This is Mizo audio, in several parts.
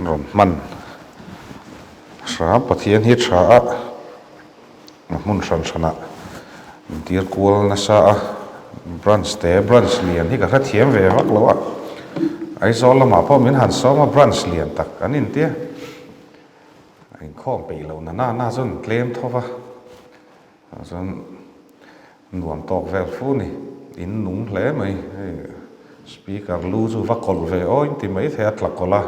rawn hman hram Pathian hi tha a a hmun hran hranah min tir kual nasa a branch te branch lian hi ka hrethiam ve vak lo a Aizawl lamah pawh min han sawm a branch lian tak an intia a inkhawm peih loh na na na chuan tlem tho va tah chuan nuam tawk vel fu a ni in nung hle mai hei speaker lu chu va kawlh ve aw in ti maithei a tla kawlh a.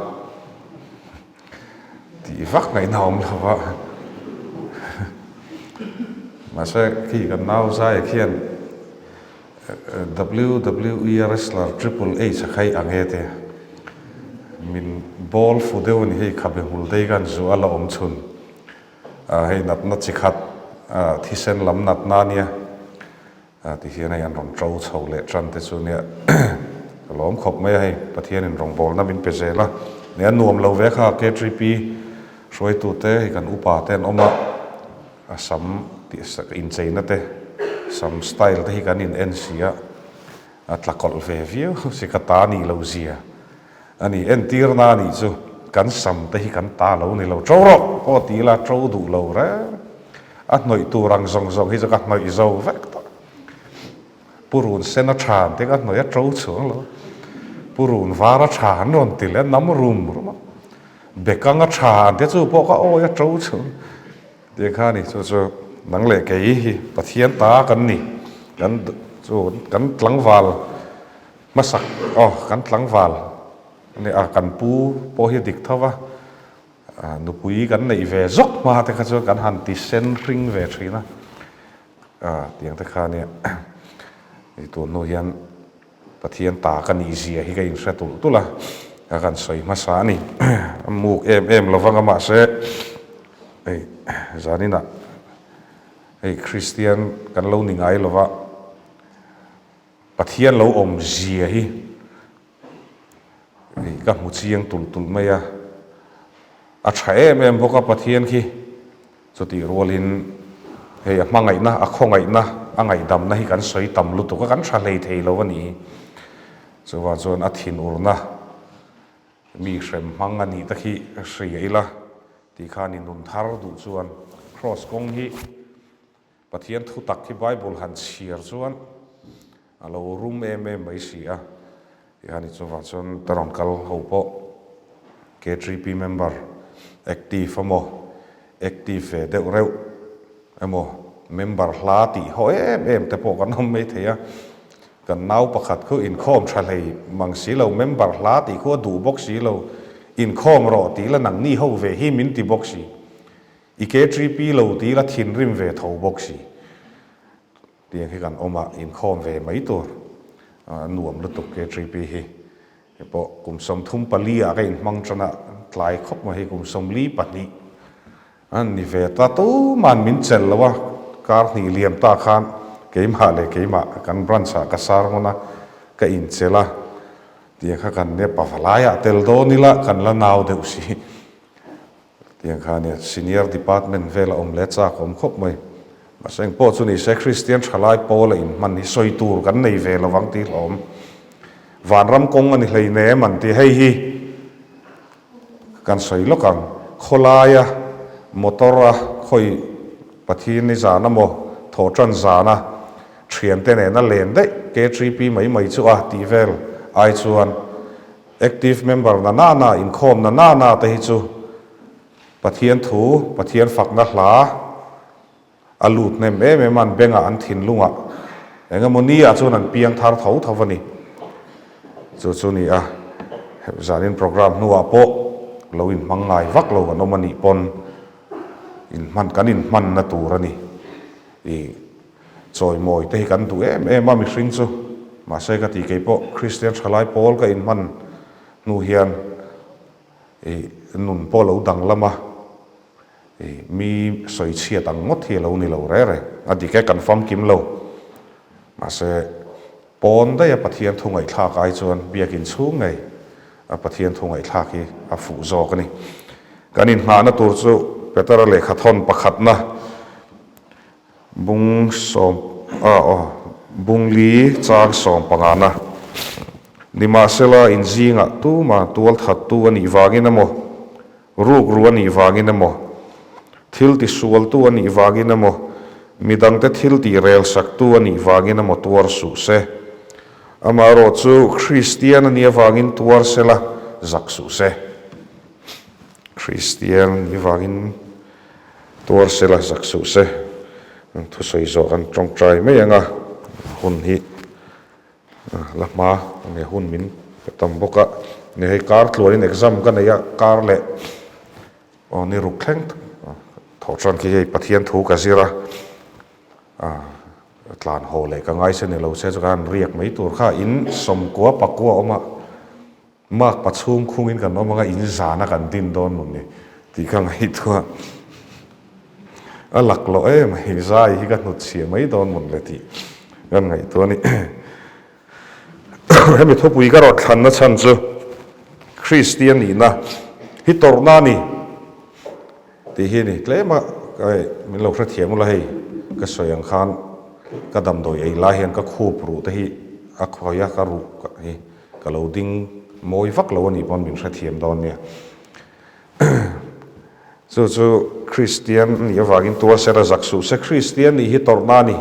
Tih vak ngaihna awm lo va. Mahse khi kan nau Zaia khian WWE wrestler Triple H a khai ang e te. Min bawl fu deuh a ni hei khabe hmul dei khan zu a la awm chhun. Hei natna chi khat thisen lam natna a nia. Ti hian hei an rawn to chho leh tan te chu nia ka lawm khawp mai a hei Pathianin rawngbawlna min pe zel a nia nuam lo ve kha KTP hruaitute hei kan upa te an awm a a sam tih incheina te sam style te hi kan in en si a a tla kawlh ve viau si ka ta nih loh zia a ni entirna a nih chu kan sam te hi kan ta lo ni lo to rawh pawh ti ila to duh lo reng A hnawih tur ang zawng zawng hi chu ka hnawih zo vek tawh. Purun sen a tha an ti ka hnawih a to chhuang lo. Purun var a tha an rawn ti leh a nam rum rum a. Bekang a tha an ti chu pawh ka awi a to chhuang. Tih kha a ni chu chu nang leh kei hi Pathian ta kan ni. Kan chu kan tlangval hmasak aw kan tlangval a ni a kan pu pawh hi a dik tho va. Nupui kan neih ve zawk hma te kha chuan kan han ti sen hring ve thin a, tiang te kha nia i tun hnu hian Pathian ta ka nih zia hi ka inhre tulh tulh a, ka kan sawi hmasa a ni. A muk em em lo vang a mahse hei zaninah hei Kristian kan lo ni ngai lo va, Pathian lo awm zia hi Hei ka hmu chiang tulh tulh mai a, a tha em em bawk a Pathian khi chutih rualin hei a hmangaihna, a khawngaihna, a ngaihdamna hi kan sawi tam lutuk a, kan tha hlei thei lo a nih hi. Chuvang chuan a thinurna mi hrem hmang a nih te khi hria ila tih khan i nun thar duh chuan Kraws kawng hi Pathian thu tak hi Bible han chhiar chuan a lo rum em em mai si a, tihian i chuvang chuan ka rawn kal ho pawh KTP member active emaw active ve deuh reuh emaw member hla tih haw em em te pawh kan awm mai thei a, kan nau pakhat khu inkhawm tha hlei mang si lo member hla tih khu a duh bawk si lo inkhawm rawh tih la nangni ho ve hi min ti bawk si. I KTP lo ti ila thinrim ve tho bawk si. Tiang hi kan awm a, inkhawm ve mai tur a nuam lutuk KTP hi. Hei pawh kum 34 ah ka inhmang tan a, tlai khawp mai hi kum 42 a ni ve ta. Tuman min chelh lo a, kar hnih liam ta khan keimah leh keimah kan branch ah ka sar hmun a, ka inchelh a. Tiang kha kan nia pavalaiah tel dawn ila kan la nau deuh si. Tiang kha nia senior department vel a awm leh chak awm khawp mai. Mahse engpawh chu ni se Kristian thalai pawl a inhman hi sawi tur kan nei ve lovang tih hlawm. Vanram kawng a ni hleinem an ti. Hei hi kan sawi lawk ang. Khawlaia motor a khawi Pathian ni zan emaw thawhtan zana thiante nena len daih KTP mai mai chu a tih vel ai chuan Active member na na na, inkhawm na na na te hi chu Pathian thu, Pathian fakna hla a lut hnem em em a, an bengah, an thinlungah eng emaw ni ah chuan an piang thar tho tho a ni. Chu chu ni a, zanin program hnuah pawh lo inhmang ngai vak lo an awm a nih pawn inhman kan inhmanna tur a ni. I chawimawi te hi kan duh em em a mihring chu. Mahse ka ti kei pawh Kristian thalai pawl ka inhman hnu hian i nun pawh lo danglam a, i mi sawi chhiat ang ngawt hi a lo ni lo re re. A dik e kan famkim lo. Mahse pawn daih a Pathian thu ngaihthlak ai chuan biakin chhung ngei a Pathian thu ngaihthlak hi a fuh zawk a ni. Kan inhnahna tur chu Petera lehkhathawn pakhatna Bung sawm a aw bung li chang sawm pangana nimahsela inzingah tuma tual thattu a nih vangin emaw? Rukru a nih vangin emaw, thil tisualtu a nih vangin emaw, midangte thil tih relsaktu a nih vangin emaw tuar suh se. Amaherawh chu Kristian a nih avangin tuar sela zak suh se. Kristian a nih vangin tuar sela zak suh se. Thusawi zawh kan tawngtai mai ang a, hun hi La hma nge hun min pe tam bawk a, nge hei kar tluanin exam ka nei a, kar leh aw ni ruk thleng thawh tan khi hei Pathian thu ka zir a, tlan haw leh ka ngai se ni lo se chu ka han riak mai tur kha in sawmkua pakua a awm a. Mark pa chhung khungin kan awm anga in zana kan din dawn maw ni tih ka ngaihtuah a laklawh em hei zai hi ka hnutchhiah mai dawn maw le tih kan ngaihtuah a ni. Hemi thupui ka rawn thlanna chhan chu Kristian nihna hi tawrhna a ni tih hi a ni. Tlema min lo hrethiam ula hei ka sawi ang khan ka damdawi ei lai hian ka khup ruh te hi a khawi a ka ruh hi Ka lo ding mawi vak lo a nih pawn min hrethiam dawn nia. Chu chu Kristian a nih avangin tuar sela zak suh se, Kristian nih hi tawrhna a ni.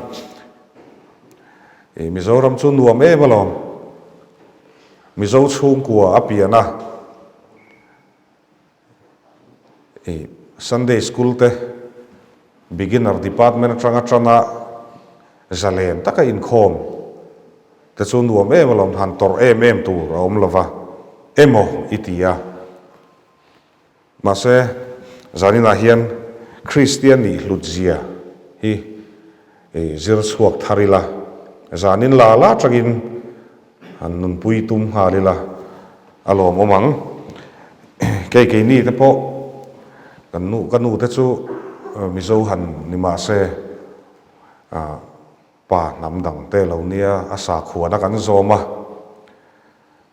I Mizoram chu nuam em alawm. Mizo chhungkua a pian a. I Sunday School te Beginner Department atanga tana zalen taka inkhawm te chu nuam em alawm han tawrh em em tur a awm lova emaw i ti a. Mahse zaninah hian Kristian nih hlut zia hi i zir chhuak thar ila, zanin la la atangin Han nunpui tum nghal ila a lawmawm ang. Kei keini te pawh kan nu ka nu te chu Mizo han ni mah se pa hnam dang te lo nia a sakhuana kan zawm a,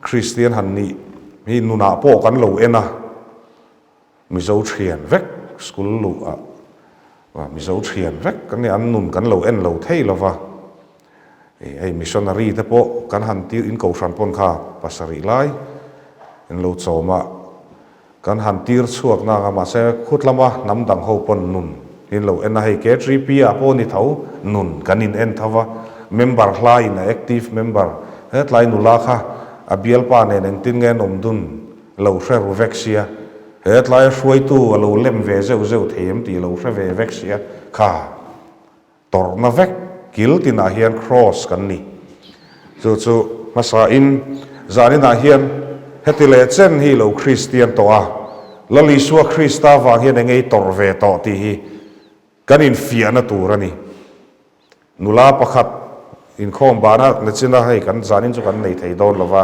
Kristian han nih hi nunah pawh kan lo en a. Mizo thian vek school luh ah Mizo thian vek kan nia an nun kan lo en lo thei lova ih hei missionary te pawh kan han tir in kohhran pawn kha pasarih lai in lo chawm a kan han tir chhuak nang a mahse khutlama hnam dang ho pawn nun in lo en a hei KTP ah pawh ni tho nun kan in en tho va member hla in a active member hetlai nula kha a bialpa nen engtin nge an awm dun lo hre ru vek sia, he tlaia hruaitu a lo lem ve zeuh zeuh thei em tih lo hre ve vek sia, kha tawrhna vek kil tinah hian cross kan ni. Chu chu hmasain zaninah hian heti leh chen hi lo Kristian tawh a, Lal Isua Krista vang hian eng ei tawrh ve tawh tih hi kan infiahna tur a ni. Nula pakhat inkhawm bana na chin a, hei kan zanin chu kan nei thei dawn lo va,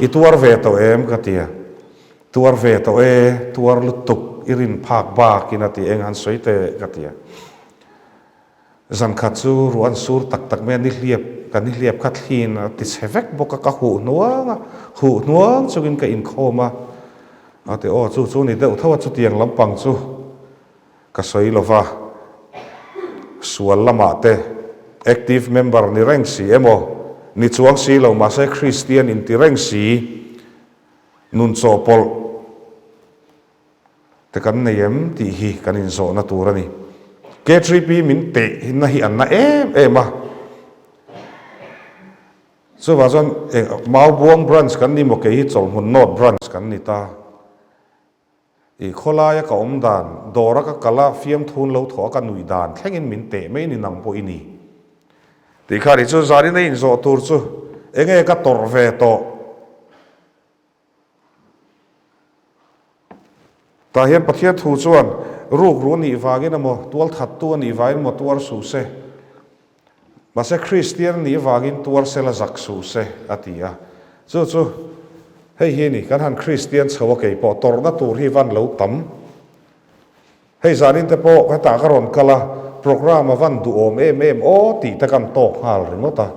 i tuar ve tawh em? ka ti a. Tuar ve tawh e, tuar lutuk i rin phak bakin a ti, eng han sawi teh ka ti a. Zan khat chu ruah an sur tak tak mai a, nihliap, ka nihliap kha thliin a ti chhe vek bawk a, ka huh hnuang a, huh hnuang chungin ka inkhawm a, a ti aw chu chu ni deuh tho a chutiang lampang chu. Ka sawi lova, sual lamah te active member ni reng si emaw, ni chuang si lo mahse Kristian inti reng si, nun chawhpawlh te kan nei em tih hi kan inzawhna tur a ni. K3P min tehna hi an na em em a. Chuvang chuan Maubuang branch kan ni maw kei hi Chawlhmun North branch kan ni ta. I khawlaia ka awm dan, dawra ka kal a, fiamthun lo thawh a ka nuih dan thlengin min teh mai ni nang pawh i ni. Tih kha nih chu zanin a inzawh tur chu enge ka tawrh ve tawh. Tah hian Pathian thu chuan rukru a nih vangin emaw, tualthattu a nih vangin emaw tuar suh se. Mahse Kristian nih vangin tuar sela zak suh se, a ti a. Chu chu hei hi a ni, kan han Kristian chho a kei pawh tawrhna tur hi van lo tam. Hei zanin te pawh hetah ka rawn kal a, programme a van duhawm em em aw tih te kan tawk nghal ringawt a.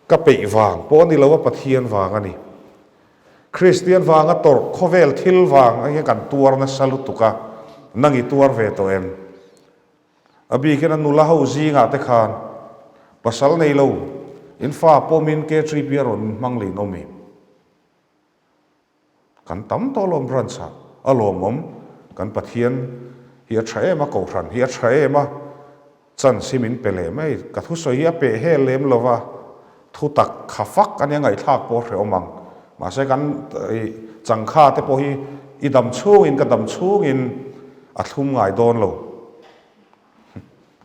Ka peih vang pawh a ni lo a, Pathian vang a ni. Kristian vanga tawrh khawvel thil vang hian kan tuar nasa lutuk a, nang i tuar ve tawh em? A bikin a nula ho zingah te khan pasal nei lo in fa pawmin KTP a rawn hmang leh in awm i. Kan tam tawh alawm branch ah a lawmawm. Kan Pathian hi a tha em a, Kohhran hi a tha em a, chance hi min pe leh mai. Ka thusawi hi a peh hel lem lo va, thu tak kha fak a nia ngaihthlak pawh a hrehawm ang. Mahse kan changkha te pawh hi i dam chhungin ka dam chhungin a thlum ngai dawn lo.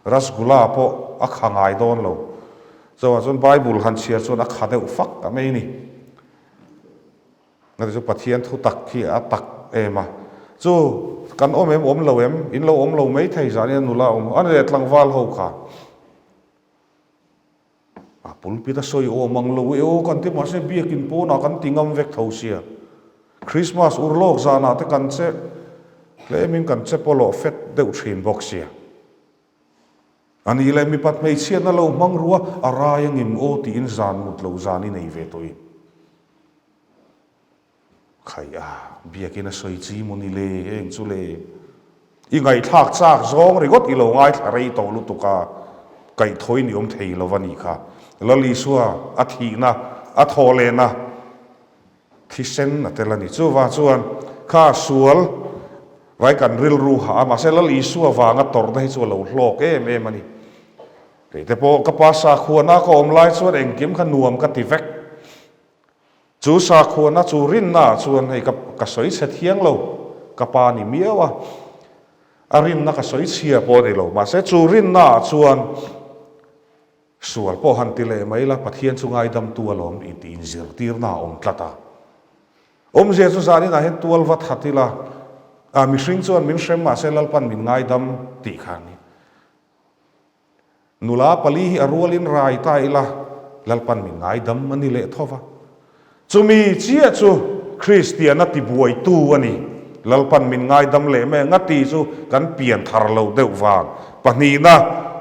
Rasgula pawh a kha ngai dawn lo. Chuvang chuan Bible han chhiar chuan a kha deuh fak ta mai a ni. Ngati chu Pathian thu tak hi a tak em a. Chu kan awm em awm lo em? In lo awm lo mai thei zan in a nula awm a ni tlangval ho kha. A pulpit a sawi awm ang lo e aw kan ti mahse biakin pawnah kan ti ngam vek tho sia. Christmas ur lawk zanah te kan che tlemin kan che pawlawh fet deuh thin bawk sia. A nih leh mipat hmeichhiatna lo hmang rua a rai angim aw tiin zan mut lo zan i nei ve tawh i. Khai a, biakin a sawi chi maw ni le, heng chu le. I ngaihthlak chak zawng ringawt i lo ngaithla rei tawh lutuk a, kaihthawih ni awm thei lo va nih kha. Lal Isua a thihna, a thawh lehna thisen a tel a ni. Chuvang chuan kha sual vai kan rilru hah a, mahse Lal Isua vanga tawrhna hi chu a lo hlawk em em a ni. Kei te pawh ka pa sakhuana ka awm lai chuan engkim kha nuam ka ti vek. Chu sakhuana chu rinna ah chuan hei ka ka sawi chhe thiang lo, ka pa ni miau a, a rinna ka sawi chhia pawh a ni lo, mahse chu rinna ah chuan sual pawh han ti leh mai la, Pathian chu ngaidamtu alawm intih inzirtirna a awm tlat a. Awmzia chu zaninah hian tual va that ila, ah mihring chuan min hrem mahse Lalpan min ngaidam tih kha a ni. Nula pali hi a rualin rai ta ila, Lalpan min ngaidam a ni leh tho va. Chumi chiah chu Kristiana tibuaitu a ni. Lalpan min ngaidam leh mai anga ti chu kan pian thar lo deuh vang. Pahnihna,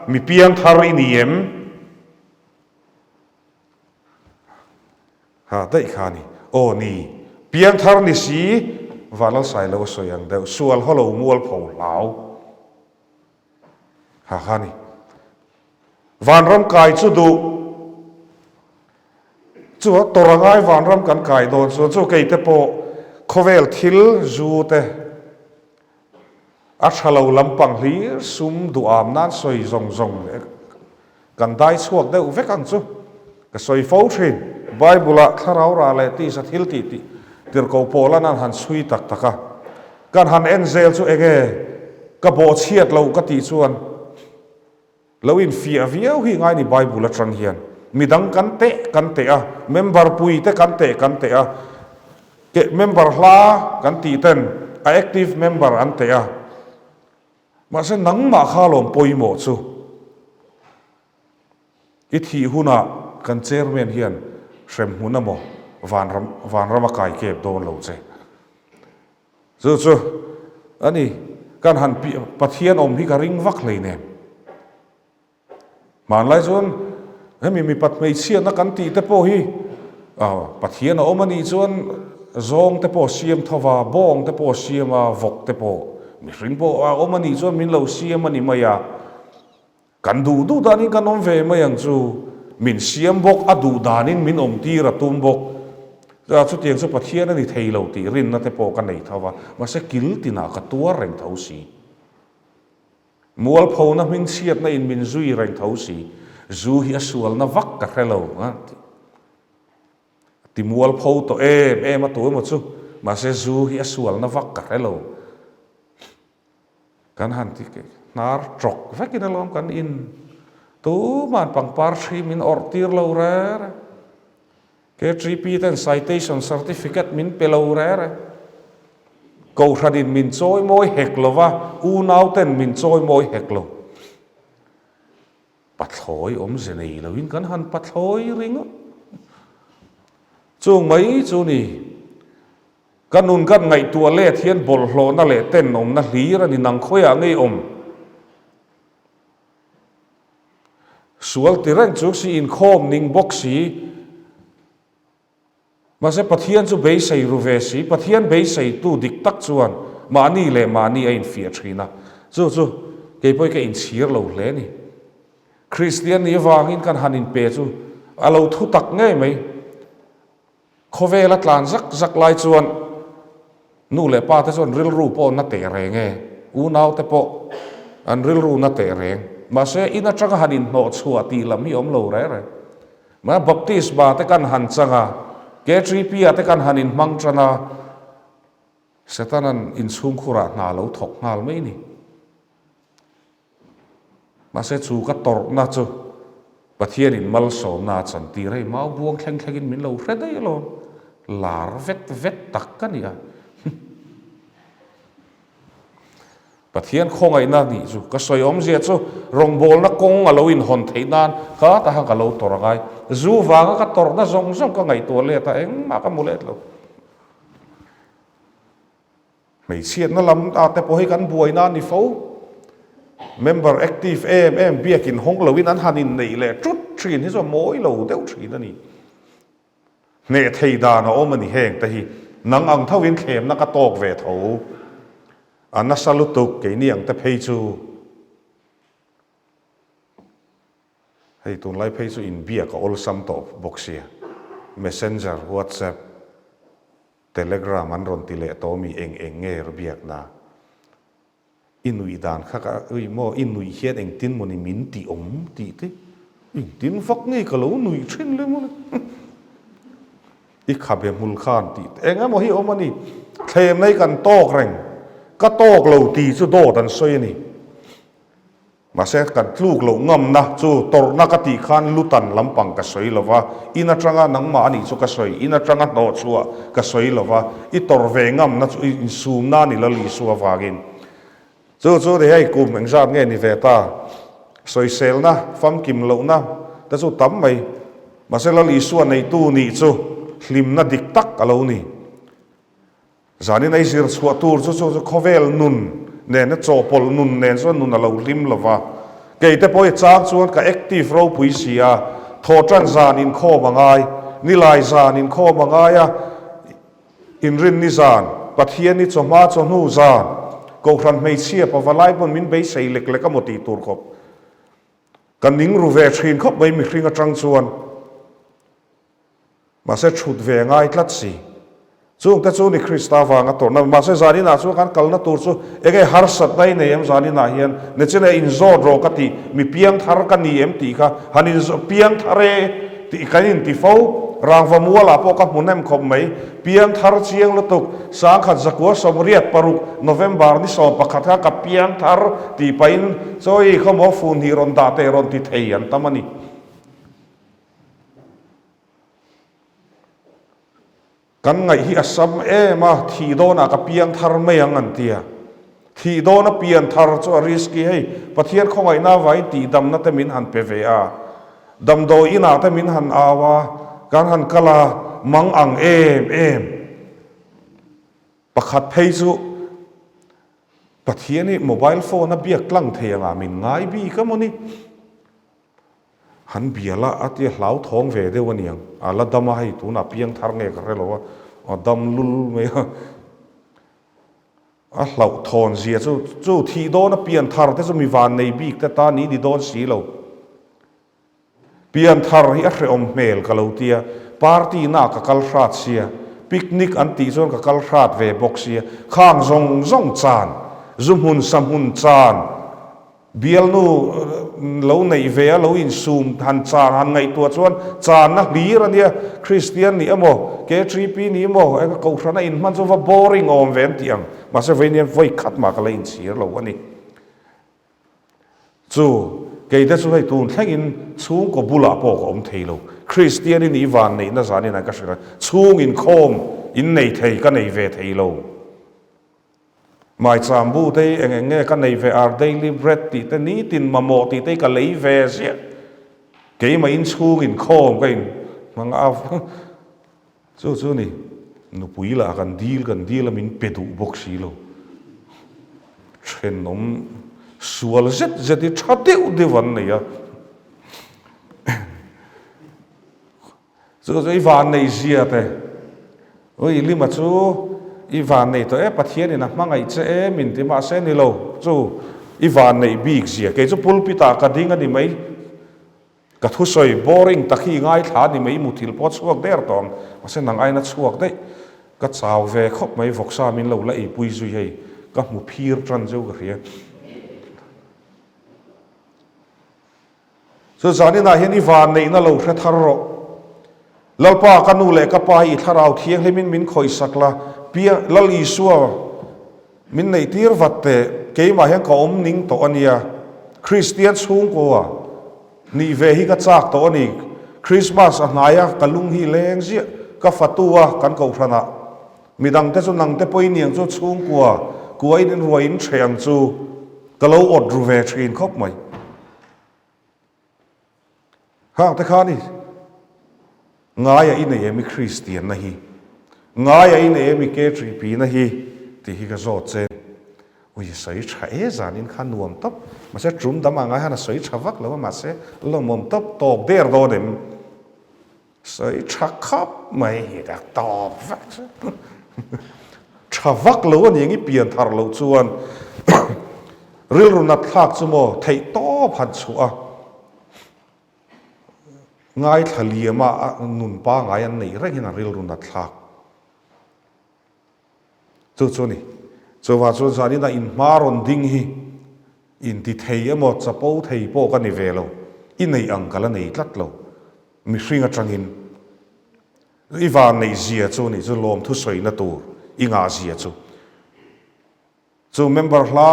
mi piang thar i ni em? Ha, daih kha a ni. Aw ni, piang thar ni si, Vanlalsailo a sawi ang deuh, sual haw lo mualpho hlau. Ha ha ni. Vanram kai chu duh. Chu a tawrh angai vanram kan kai dawn chuan chu kei te pawh khawvel thil zu te a tha lo lampang hlir sum duham nan sawi zawng zawng kan dai chhuak deuh vek ang chu. Ka sawi fo thin. Bible ah thlarau rah leh tisa thil tih tih tirhkoh pawl an han chhui tak tak a. Kan han en zel chu enge ka bawhchhiat loh ka tih chuan lo infiah viau hi ngai ni Bible atang hian. Midang kan teh kan teh a, member pui te kan teh kan teh a, ke member hla kan tih ten a active member an teh a. Mahse nangmah kha lawm pawimawh chu. I thih hunah kan chairman hian hremhmun emaw vanram vanram a kai kep dawn lo che. Chu chu a ni, kan han Pathian awm hi ka ring vak hleinem. Hmanlai chuan hemi mipat hmeichhiatna kan tih te pawh hi Pathian a awm a nih chuan zawng te pawh siam tho va, bawng te pawh siam a, vawk te pawh mihring pawh a awm a nih chuan min lo siam a ni mai a. Kan duh duh danin kan awm ve mai ang chu. Min siam bawk, a duh danin min awm tir a tum bawk. Chutiang chu Pathian a ni thei lo tih rinna te pawh ka nei tho va, mahse kil tinah ka tuar reng tho si. Mualphona hmingchhiatna in min zui reng tho si. Zu hi a sualna vak ka hre lo a ti. A ti mualpho tawh em em a tu emaw chu, mahse zu hi a sualna vak ka hre lo. Kan han ti hnar tawk vekin alawm kan in. Tuman pangpar hri min awrh tir lo re re. KTP ten citation certificate min pe lo re re. Kohhranin min chawi mawi hek lo va, unau ten min chawi mawi hek lo. Pathlawi awmze nei loin kan han pathlawi ringawt. Chung mai chu ni. Ka nun kan ngaihtuah let hian bawlhhlawhna leh tenawmna hlir a ni nang khawiah ngei awm. Sual ti reng chu si inkhawm ning bawk si. Mahse Pathian chu beisei ru ve si, Pathian beiseitu dik tak chuan mahni leh mahni a infiah thin a. Chu chu kei pawhin ka inchhir lo hle a ni. Kristian nih avangin kan han inpe chu a lo thu tak ngei mai. Khawvela tlan zak zak lai chuan. Nu leh pa te chuan rilru pawh na teh reng e, unau te pawh an rilru na teh reng. Mahse, in atanga han inhnawh chhuah tih lam hi awm lo reng reng. Mahse, baptisma te kan han chang a, KTP-ah te kan han inhmang tan a, Setana'n inchhungkhurah hna a lo thawk nghal mai ni. Mahse chu ka tawrhna chu Pathianin malsawmna a chantir hei mau buang thleng thlengin min lo hre daih alawm, lar vet vet tak ka ni a. Pathian khawngaihna nih chu ka sawi awmzia chu rawngbawlna kawng a lo inhawn theih nan kha taha ka lo tawrh angai. Zu vanga ka tawrhna zawng zawng ka ngaihtuah let a, engmah ka hmu let lo. Hmeichhiatna lam ah te pawh hi kan buaina a ni fo. Member active em em biakin hawng loin an han inneih leh tut thin hi chu a mawi lo deuh thin a ni. Hneh thei dan a awm a ni heng te hi. Nang ang tho in thlemna ka tawk ve tho. A nasa lutuk keini ang te phei chu. Hei tunlai phei chu inbiak a awlsam tawh bawk sia. Messenger, WhatsApp. Telegram an rawn ti leh tawh mi eng eng nge ri biakna? I nuih dan kha ka ui maw? I nuih hian engtin maw ni min tih awm tih te engtin vak nge ka lo nuih thin le maw le? I khabe hmul khan tih te eng emaw hi awm a ni. Thlemna hi kan tawk reng, ka tawk lo tih chu dawt an sawi a ni. Mahse, kan tluk loh ngamna chu tawrhna ka tih khan lutan lampang ka sawi lo va, in atanga nangmah a nih chu ka sawi, in atanga hnawhchhuah ka sawi lo va, i tawrh ve ngamna chu i insumna a ni Lal Isua avangin. Chu chu ni hei kum engzat nge ni ve ta? Sawiselna, famkim lohna te chu tam mai. Mahse, Lal Isua neitu nih chu hlimna dik tak a lo ni. Zanin ei zir chhuah tur chu chu chu khawvel nun nena chawhpawlh nun nen chuan nun a lo hlim lo va. Kei te pawh i chang chuan ka active ropui si a, thawhtan zan inkhawm a ngai, nilai zan inkhawm a ngai a, inrinni zan, Pathiani chawhma chawhnu zan, Kohhran hmeichhia pavalai pawn min beisei lek lek a maw tih tur khawp. Ka ning ru ve thin khawp mai mihring atang chuan. Mahse thut ve a ngai tlat si. Chungte chu ni Krista vanga tawrhna. Mahse zaninah chuan kan kalna tur chu enge harsatna i nei em zaninah hian Nechina inzawt rawh ka tih, mi piangthar ka ni em tih kha han inzawt piangthar e tih kan inti fo. Rangva mualah pawh ka hmu hnem khawp mai. Piangthar chiang lutuk sangkhat zakua 86 November ni 11 kha ka piangthar tih pahin chawi khawmaw fun hnih rawn dah teh rawn ti thei an tam a ni. Kan ngaih hi a sam em a, thih dawnah ka piang thar mai ang an ti a. Thih dawna pian thar chu a risky hei, Pathian khawngaihna avangin tihdamna te min han pe ve a, damdawi inah te min han au a, kan han kal a, mang ang em em. Pakhat phei chu Pathian hi mobile phone a biak tlang thei angah min ngai bik a maw ni? Han bial a, a tia hlauthawng ve deuh a niang. A la dam a, hei tunah piang thar nge ka hre lo a, a dam lul mai a. A hlauhthawn zia chu, chu thih dawn a pian thar te chu mi van nei bik te tan i ni dawn si lo. Pian thar hi a hrehawm hmel ka lo tia, party na ka kal hrat sia, picnic an tih chuan ka kal hrat ve bawk sia, khang zawng zawng chan, zu hmun sa hmun chan, Bialnu lo neih ve a, lo insum han chang han ngaihtuah chuan channa hlir a nia, Kristian nih emaw, KTP nih emaw, eng kohhrana inhman chu va boring awm ve an tih ang. Mahse vawiin hian vawi khat mah ka la inchhir lo a ni. Chu kei te chu hei tun thlengin chhungkaw bulah pawh ka awm thei lo. Kristian i nih vanneihna zanin an ka hrilh a, chhung inkhawm innei thei ka nei ve thei lo. Maicham bu te hi eng eng nge ka nei ve Our Daily Bread tih te nitin mamawh tih te hi ka lei ve ziah. Keimah inchhung inkhawm ka in hmang a chu chu ni nupui lah kan dil kan dil a min pe duh bawk si lo. Thenawm sual zet zet hi tha deuh deuh an nei a. Chu chu i van nei zia te. Ui Lima chu i van nei tawh e, Pathian in a hmangaih che e min ti mahse ni lo chu i van neih bik zia. Kei chu pulpit ah ka ding a ni mai, ka thusawi boring tak hi i ngaithla a ni mai, i muthilh pawh a chhuak der tawh ang, mahse nang aiin a chhuak daih. Ka chau ve khawp mai, vawksa min lo la eipui zui hei, ka hmu phir tan zeuh ka hria. Chu zaninah hian i vanneihna lo hre thar rawh. Lalpa, ka nu leh ka pa hi i thlarau thianghlimin min khawihsak la, Pia, Lal Isua min neihtir vat teh, keimah hian ka awm ning tawh a nia. Kristian chhungkua nih ve hi ka chak tawh a ni. Krismas a hnai a, ka lung hi leng ziah, ka fatu a, kan kohhranah. Midangte chu nangte pawhin niang chu chhungkua kuain in ruai in hreh ang chu ka lo awt ru ve thin khawp mai. Khang te khan i ngaia i nei em i Kristian na hi? Ngaia i nei em i KTP na hi? Tih hi ka zawt che. Ui sawi tha e zanin kha nuam tawp. Mahse tum dam ah ngai han a sawi tha vak lo a mahse lawmawm tawp tawp der dawn em? Sawi tha khawp mai hi ka tawp vek chu. Tha vak lo a ni ang i pian thar loh chuan rilru nat thlak chu maw theih tawp han chhuah a, ngaithla liam a nun pangai an neih reng hian a rilru nat thlak. Chu chu a ni. Chuvang chuan zanin a inhma rawn ding hi inti thei emaw chapo thei pawh ka ni ve lo. I neih ang ka la nei tlat lo. Mihring atangin i van neih zia chu nih chu lawmthu sawina tur i ngah zia chu. Chu member hla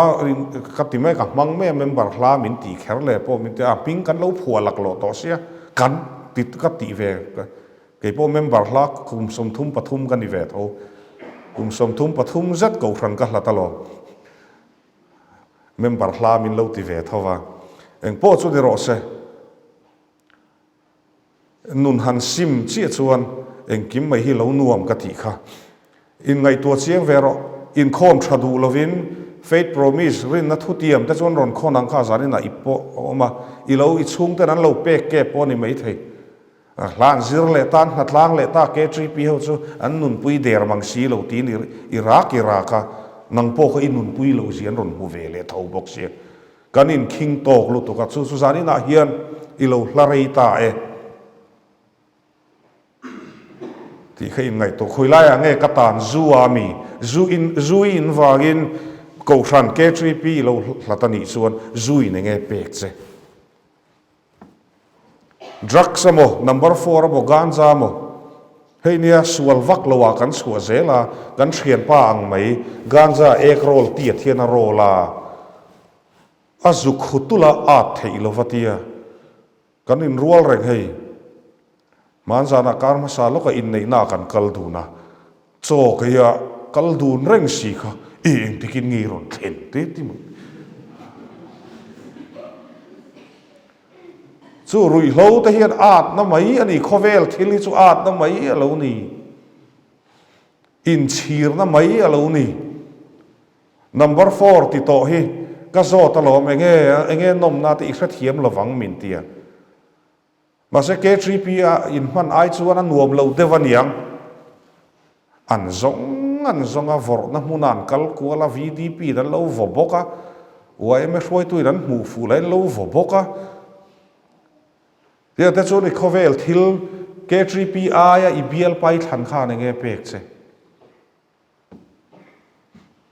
ka ti mai ka hmang mai a, member hla min tih kher leh pawh min ti a, hming kan lo phuah laklawh tawh sia, kan ti ka tih ve, kei pawh member hla kum 33 ka ni ve tho, kum 33 zet kohhran ka hlat alawm, member hla min lo ti ve tho va, engpawh chu ni rawh se. Nun han sim chiah chuan engkim mai hi lo nuam ka tih kha. Inngaihtuah chiang ve rawh. Inkhawm tha duh lovin Faith Promise rinna thutiam te chuan rawn khawn ang kha zanin ah i pawh a awm a, i lo i chhungten an lo pek kep pawh a ni maithei. Hla an zir leh ta, an hnatlang leh ta, KTP ho chu an nunpui der mang si lo tiin i rak i rak a, nang pawh kha i nunpui loh zia an rawn hmu ve leh tho bawk sia. Kan inkhing tawk lutuk a, chu chu zan inah hian i lo hla rei ta e tih kha inngaihtuah. Khawi laiah nge ka tan zu a mi? Zu in, zu i in vangin Kohhran KTP i lo hlat a nih chuan zu in enge pek che? Drugs emaw, number four emaw, ganja emaw, hei nia sual vak lo ah kan chhuah zel a, kan thianpa ang mai ganja ek roll tiat hian a roll a, a zuk hu tul a at theih lo va tia kan inrual reng hei. Hmanzanah kar hmasa lawka inneihna ah kan kal dun a, chaw keia kal dun reng si kha i engtikin nge i rawn thlen te ti mai. Chu ruihhlo te hian atna mai a ni, khawvel thil hi chu atna mai a lo ni, inchhirna mai a lo ni. Number four ti tawh hi ka zawt alawm, enge enge nawmna te i hrethiam lovang min tia. Mahse KTP a inhman ai chuan a nuam lo deuh a niang. An zawng an zawng a, vawrhna hmuna an kal kual a, VDP in an lo vaw bawk a, yma hruaituin an hmuh fuh lahin an lo vaw bawk a. Tiang te chuan i khawvel thil KTP aia i bialpa i thlan khan enge pek che?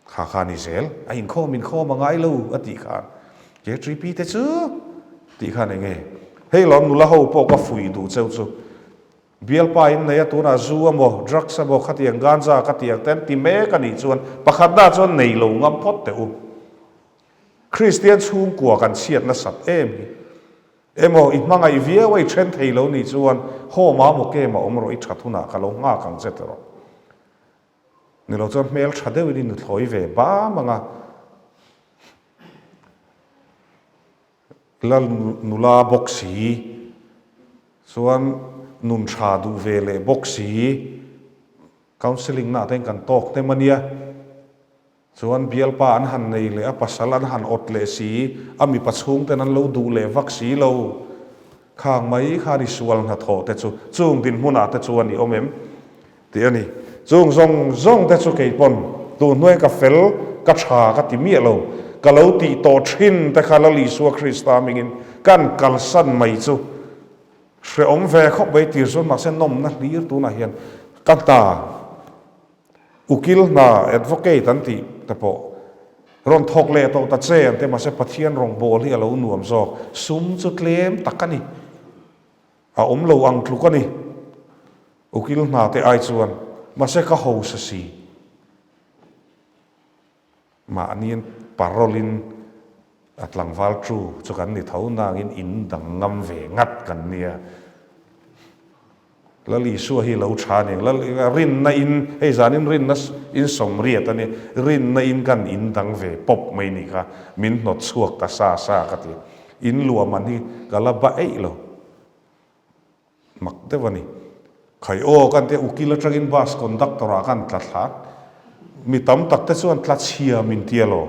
Kha kha ni zel, a inkhawm inkhawm a ngai lo a tih khan KTP te chu tih khan eng nge? Hei lawm nula ho pawh ka fuih duh cheu chu. Bialpa in nei a tunah zu emaw drugs emaw khatiang ganja ka tih ang te an ti mek a nih chuan pakhatna chuan nei lo ngam phawt teh u. Kristian chhungkua kan chhiat nasat em hi. Emaw i hmangaih viau a i then thei lo nih chuan home ah maw kem a awm rawh i that hunah ka lo nghak ang che tawh rawh. Ni lo chuan hmel tha deuhin i nuthlawi ve bam ang a, la nula bawk si, chuan nun tha duh ve leh bawk si, counselling na ah te hian kan tawk hnem a nia. Chuan bialpa an han nei leh a pasal an han awt leh si, a mipa chhungten an lo duh leh vak si lo. Khang mai khan i sual hnathawh te chu chung dinhmunah te chuan i awm em? Tih a ni. Chung zawng zawng te chu kei pawn tun hnuai ka fel, ka tha ka ti miah lo. Ka lo tih tawh thin te kha Lal Isua Krista hmingin kan kalsan mai chu hrehawm ve khawp mai tir chuan mahse nawmna hlir tunah hian ka hna. Ukil hna, advocate an tih te pawh rawn thawk leh tawh ta che an ti a, mahse Pathian rawngbâwl hi a lo nuam zawk. Sum chu tlem tak a ni. A awm lo ang tluk a ni. Ukil hna te ai chuan, mahse ka hausa si. Mahniin parole-in a tlangval tu chu kan ni tho nangin in dang ngam ve ngat kan nia. Lal Isua hi lo tha ning. Lal rinna in, hei zanin rinna in sawmriat a ni, rinna in kan in dang ve pawp mai nih kha min hnawt chhuak ta sa sa ka ti. In luahman hi ka la ba eih lo. Mak deuh a ni. Khai aw kan tia ukil atangin bus conductor ah kan tla thla. Mi tam tak te chuan tla chhia min tia lo.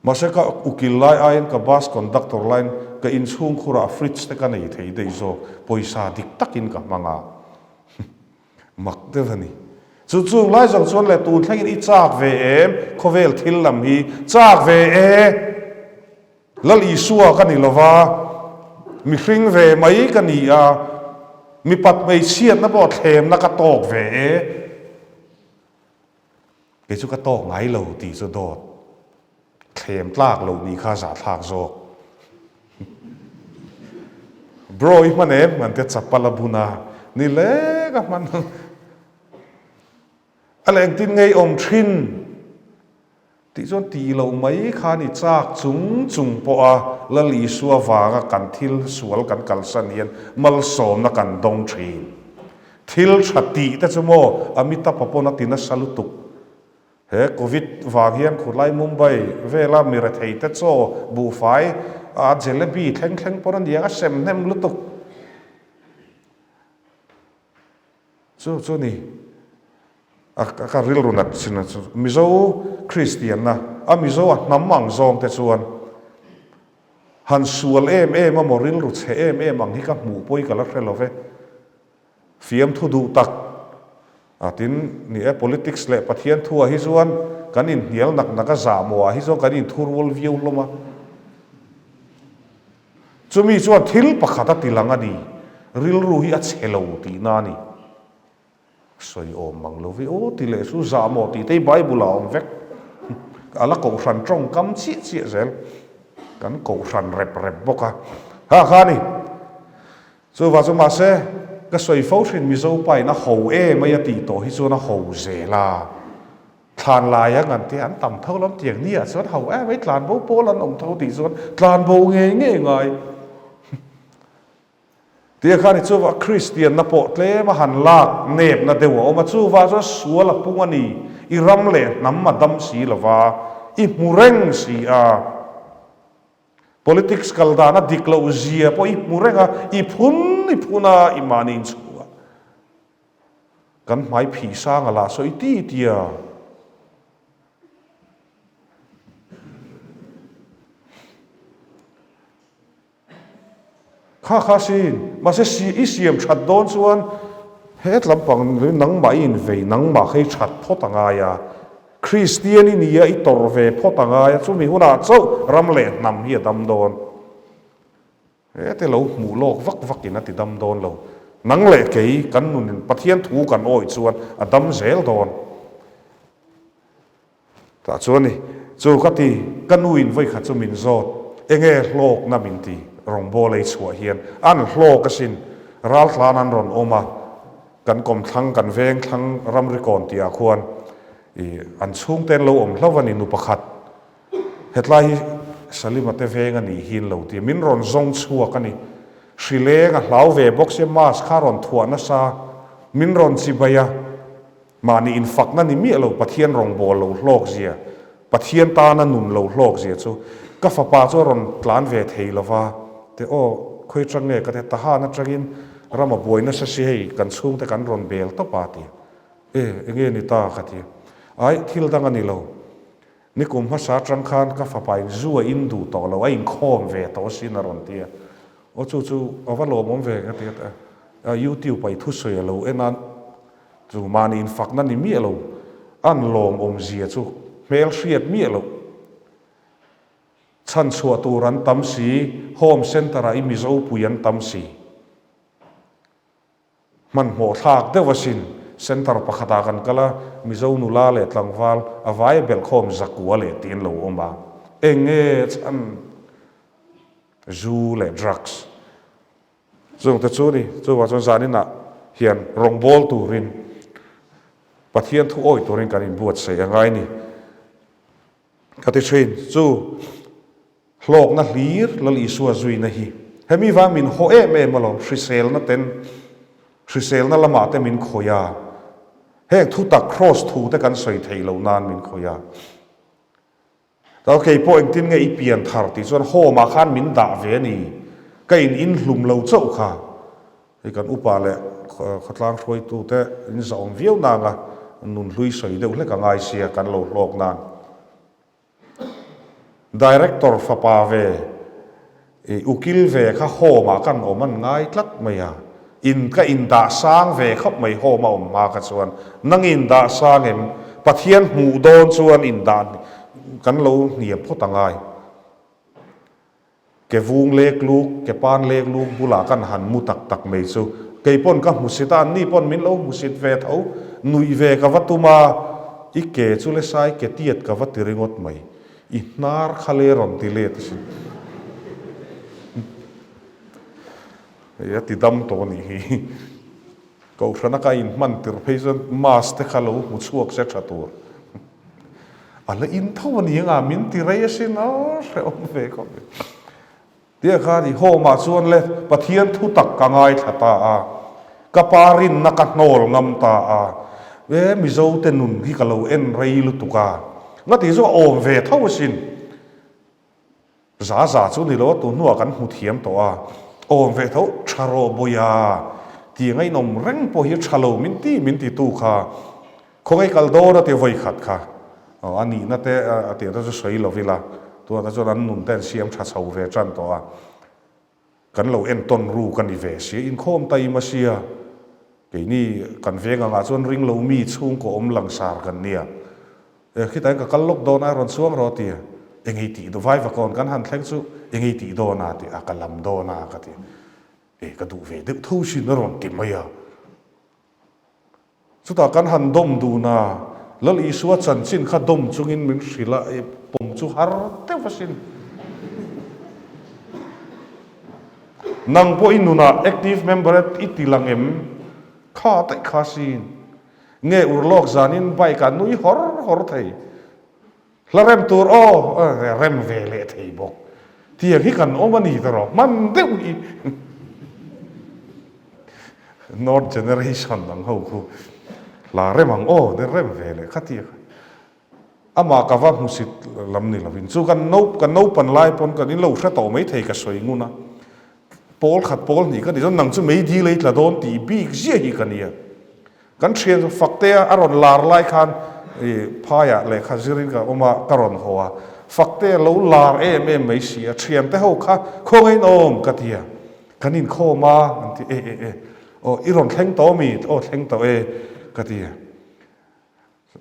Mahse ka ukil lai aiin ka bus conductor laiin ka inchhung khurah fridge te ka nei thei daih zawk. Pawisa dik takin ka hmang a. Mak deuh a ni. Chu chung lai zawng chuan leh tun thlengin i chak ve em? Khawvel thil lam hi chak ve e! Lal Isua ka ni lova, mihring ve mai ka ni a, mipat hmeichhiatna pawh thlemna ka tawk ve e. Kei chu ka tawk ngai lo tih chu dawt thlem tlak loh nih kha zahthlak zawk. Bro i hman em? An tia chapal a bun a, ni le ka hman. A leh engtin ngei awm thin? Tih chuan tih loh mai khan i chak chung chung pawha Lal Isua vanga kan thil sual kan kalsan hian malsawmna kan dawng thin. Thil tha tih te chu maw Amitabh-a pawn a ti nasa lutuk. He Covid vang hian khulai Mumbai vela mi rethei te chaw buhfai a jalebi thleng thleng pawn a niang a sem hnem lutuk. Chu chu ni a ka rilru nat chin a chu Mizo Kristianna a Mizo a hnam ang zawng te chuan han sual em em a maw rilru chhe em em ang hi ka hmuh pawi ka la hre lo ve. Fiamthu duh tak a tin ni e politics leh Pathian thuah hi chuan kan inhnial nak nak a zahmawh ah hi chuan kan inthurual viau hlawm a. Chumi chuan thil pakhat a ti lang a ni, rilru hi a chhe lo tihna a ni. Sawi awm mang lo ve aw ti leh chu zah maw tih te hi Bible ah a awm vek. A la kohhran tawngkam chiah chiah zel. Kan kohhran rep rep bawk a. Ha kha a ni. Chuvah chu mahse ka sawi fo thin Mizo pa in a ho em mai a tih tawh hi chuan a ho zel a. Thlan lai a ngan te an tam tho lam tiang ni ah chuan ho em mai tlan bo pawl an awm tho tih chuan tlan bo ngei ngei ngai tia khan i chuvah Kristian na pawh tlem a han lak nep na deuh a awm a chuvah chuan sual a pung a ni i ram leh hnam a dam si lova i hmu reng si a Politics kal dan a dik loh zia pawh i hmu reng a i phun i phun a i mahni inchhungah Kan hmai phih sang a lah sawi ti ti a. Kha kha sin, mahse si i siam that dawn chuan het lampang nangmah i invei nangmah kha i that phawt a ngai a. Kristian i nia i tawrh ve phawt a ngai a, chumi hunah chauh ram leh hnam hi a dam dawn. Hete lo hmuh lawk vak vak in a ti dam dawn lo. Nang leh kei kan nun in Pathian thu kan awih chuan a dam zel dawn. Tah chuan ni chu ka ti, ka nu in vawikhat chu min zawt, enge hlawkna min ti, rawngbâwl ei chhuah hian an hlawk asin, raltlan an rawn awm a, kan kawmthlang kan veng thlang ramri kawn tih ah khuan i an chhungte an lo awm hlauh a ni nu pakhat. Hetlai hi Salima te veng a nih hi an lo ti a, min rawn zawng chhuak a ni. Hrileng a hlau ve bawk sia, mask kha a rawn thuah nasa, min rawn chibai a, mahni infakna ni miah lo Pathian rawngbâwl lo hlawk zia, Pathian tana nun lo hlawk zia chu ka fapa chu a rawn tlan ve thei lo va, te aw khawi atang nge ka ti a, Tahan atangin ram a buai nasa si hei kan chhungte kan rawn bel tawp a ti a, e enge ni ta ka ti a, ai thil dang a ni lo. Nikum hmasa atang khan ka fapa in zu a in duh tawh lo, a inkhawm ve tawh asin a rawn ti a. Aw chu chu a va lawmawm ve ka ti a, YouTube ah i thusawi a lo en a, chu mahni infakna ni miah lo, an lawmawm zia chu hmel hriat miah loh. Chhanchhuah tur an tam si, home centre ah i Mizo pui an tam si. Hmanhmawh thlak deuh asin. Centre pakhatah kan kal a, Mizo nula leh tlangval a vai belhkhawm zakua leh tih an lo awm a. Eng nge chhan? Zu leh drugs. Chungte chu ni, chuvang chuan zaninah hian rawngbâwl turin, Pathian thu awih turin kan inbuatsaih a ngai ni. Ka ti thin, chu hlawkna hlir Lal Isua zuina hi hemi vang min haw em em alawm, hriselna ten, hriselna lamah te min khawih a, heng thutak kraws thu te kan sawi theih loh nan min khawih a. Tal kei pawh engtin nge i pian thar tih chuan home ah khan min dah ve a ni, ka in in hlum lo chauh kha. Hei kan upa leh khawtlang hruaitu te in zahawm viau nanga nun hlui sawi deuh hlek a ngai sia kan lo hlawk nan. Director fapa ve I ukil ve kha home ah kan awm an ngai tlat mai a, in ka in dah sang ve khawp mai home a awm hma kha chuan nang in dah sang em? Pathian hmuh dawn chuan in dah kan lo hniam phawt a ngai. Ke vung lek luk, ke pan lek luk bulah kan han mu tak tak mai chu kei pawn ka hmusit a, anni pawn min lo hmusit ve tho, nuih ve ka va tum a, i ke chu le sai ke tiat ka va ti ringawt mai. I hnar kha le rawn ti let asin. Hei a ti dam tawh anih hi. Kohhrana ka inhman tirh phei chuan mask te kha lo hmu chhuak se tha tur. A la in tho a ni anga min ti rei asin a hrehawm ve khawp mai. Tia khan i home ah chuan le Pathian thu tak ka ngaithla ta a, ka pa rinna ka hnawl ngam ta a, e Mizo te nun hi ka lo en rei lutuk a, nga tih chu a awm ve tho asin. Za za chu ni lo a, tun hnuah kan hmu thiam tawh a, awm ve tho tha rawh bawiha tih ngainawm reng pawh hi tha lo min ti min ti tu kha. Khawngaih kal dawn a ti vawi khat kha a nihna te a tih te chu sawi lo ila, tunah te chuan an nun te an siam tha chho ve tan tawh a, kan lo entawn ru ka ni ve sia, inkhawm ta im a sia, keini kan veng angah chuan ring lo mi chhungkaw awm langsar kan nia, e khitah hian ka kal lawk dawn a rawn chuang rawh a ti a, engei tih vai vakawn kan han thleng chu engei tih dawn a ti a, ka lam dawn a ka ti, e ka duh ve deuh tho sin a rawn ti mai a. Chutah kan han dawm dun a, Lal Isua chanchin kha dawm chungin min hrilh a, e pawm chu har deuh asin. Nang pawh i nunah active member i ti lang em? Kha daih kha sin. Nge urlawk zanin bike ah nui hawr hawr thei. Hla rem tur aw, rem ve leh thei bawk. Tiang hi kan awm a ni ta rawh, hman deuh hi. North generation ang ho khu hla rem ang aw, de rem ve leh kha tia kha. Amah ka va hmusit lam ni lovin chu kan no kan naupan lai pawn kan inlo hre tawh mai thei ka sawi ngun a. Pawl khat pawl hnih ka ni chuan nang chu meidil ei tla dawn tih bik ziah hi ka nia. Kan thian Faktea a rawn lar lai khan i phaiah lehkha zirin ka awm a, ka rawn haw a. Faktea lo lar em em mai si a, thiante ho kha khawngaih in awm ka ti a. Kan inkhawm a, an ti e e e. Aw i rawn thleng tawh mi? Aw thleng tawh e ka ti a.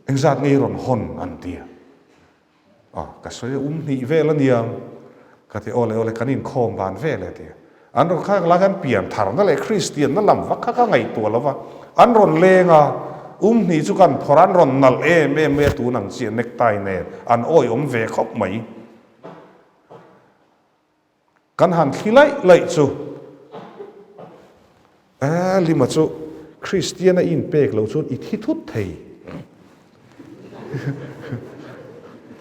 Engzat nge i rawn hawn? an ti a. Aw, ka sawi a, um hnih vel a niang. Ka ti, aw le aw le, kan inkhawm van vel e ti. An rawn kha lai khan pian tharna leh Kristianna lam vak kha ka ngaihtuah lo va, an rawn leng a, um hnih chu kan phawrh a, an rawn nalh em em mai a, tun ang chiah necktie nen an awihawm ve khawp mai. Kan han thli laih laih chu eh Lima chu Kristian a inpek lo chuan i thi thut thei.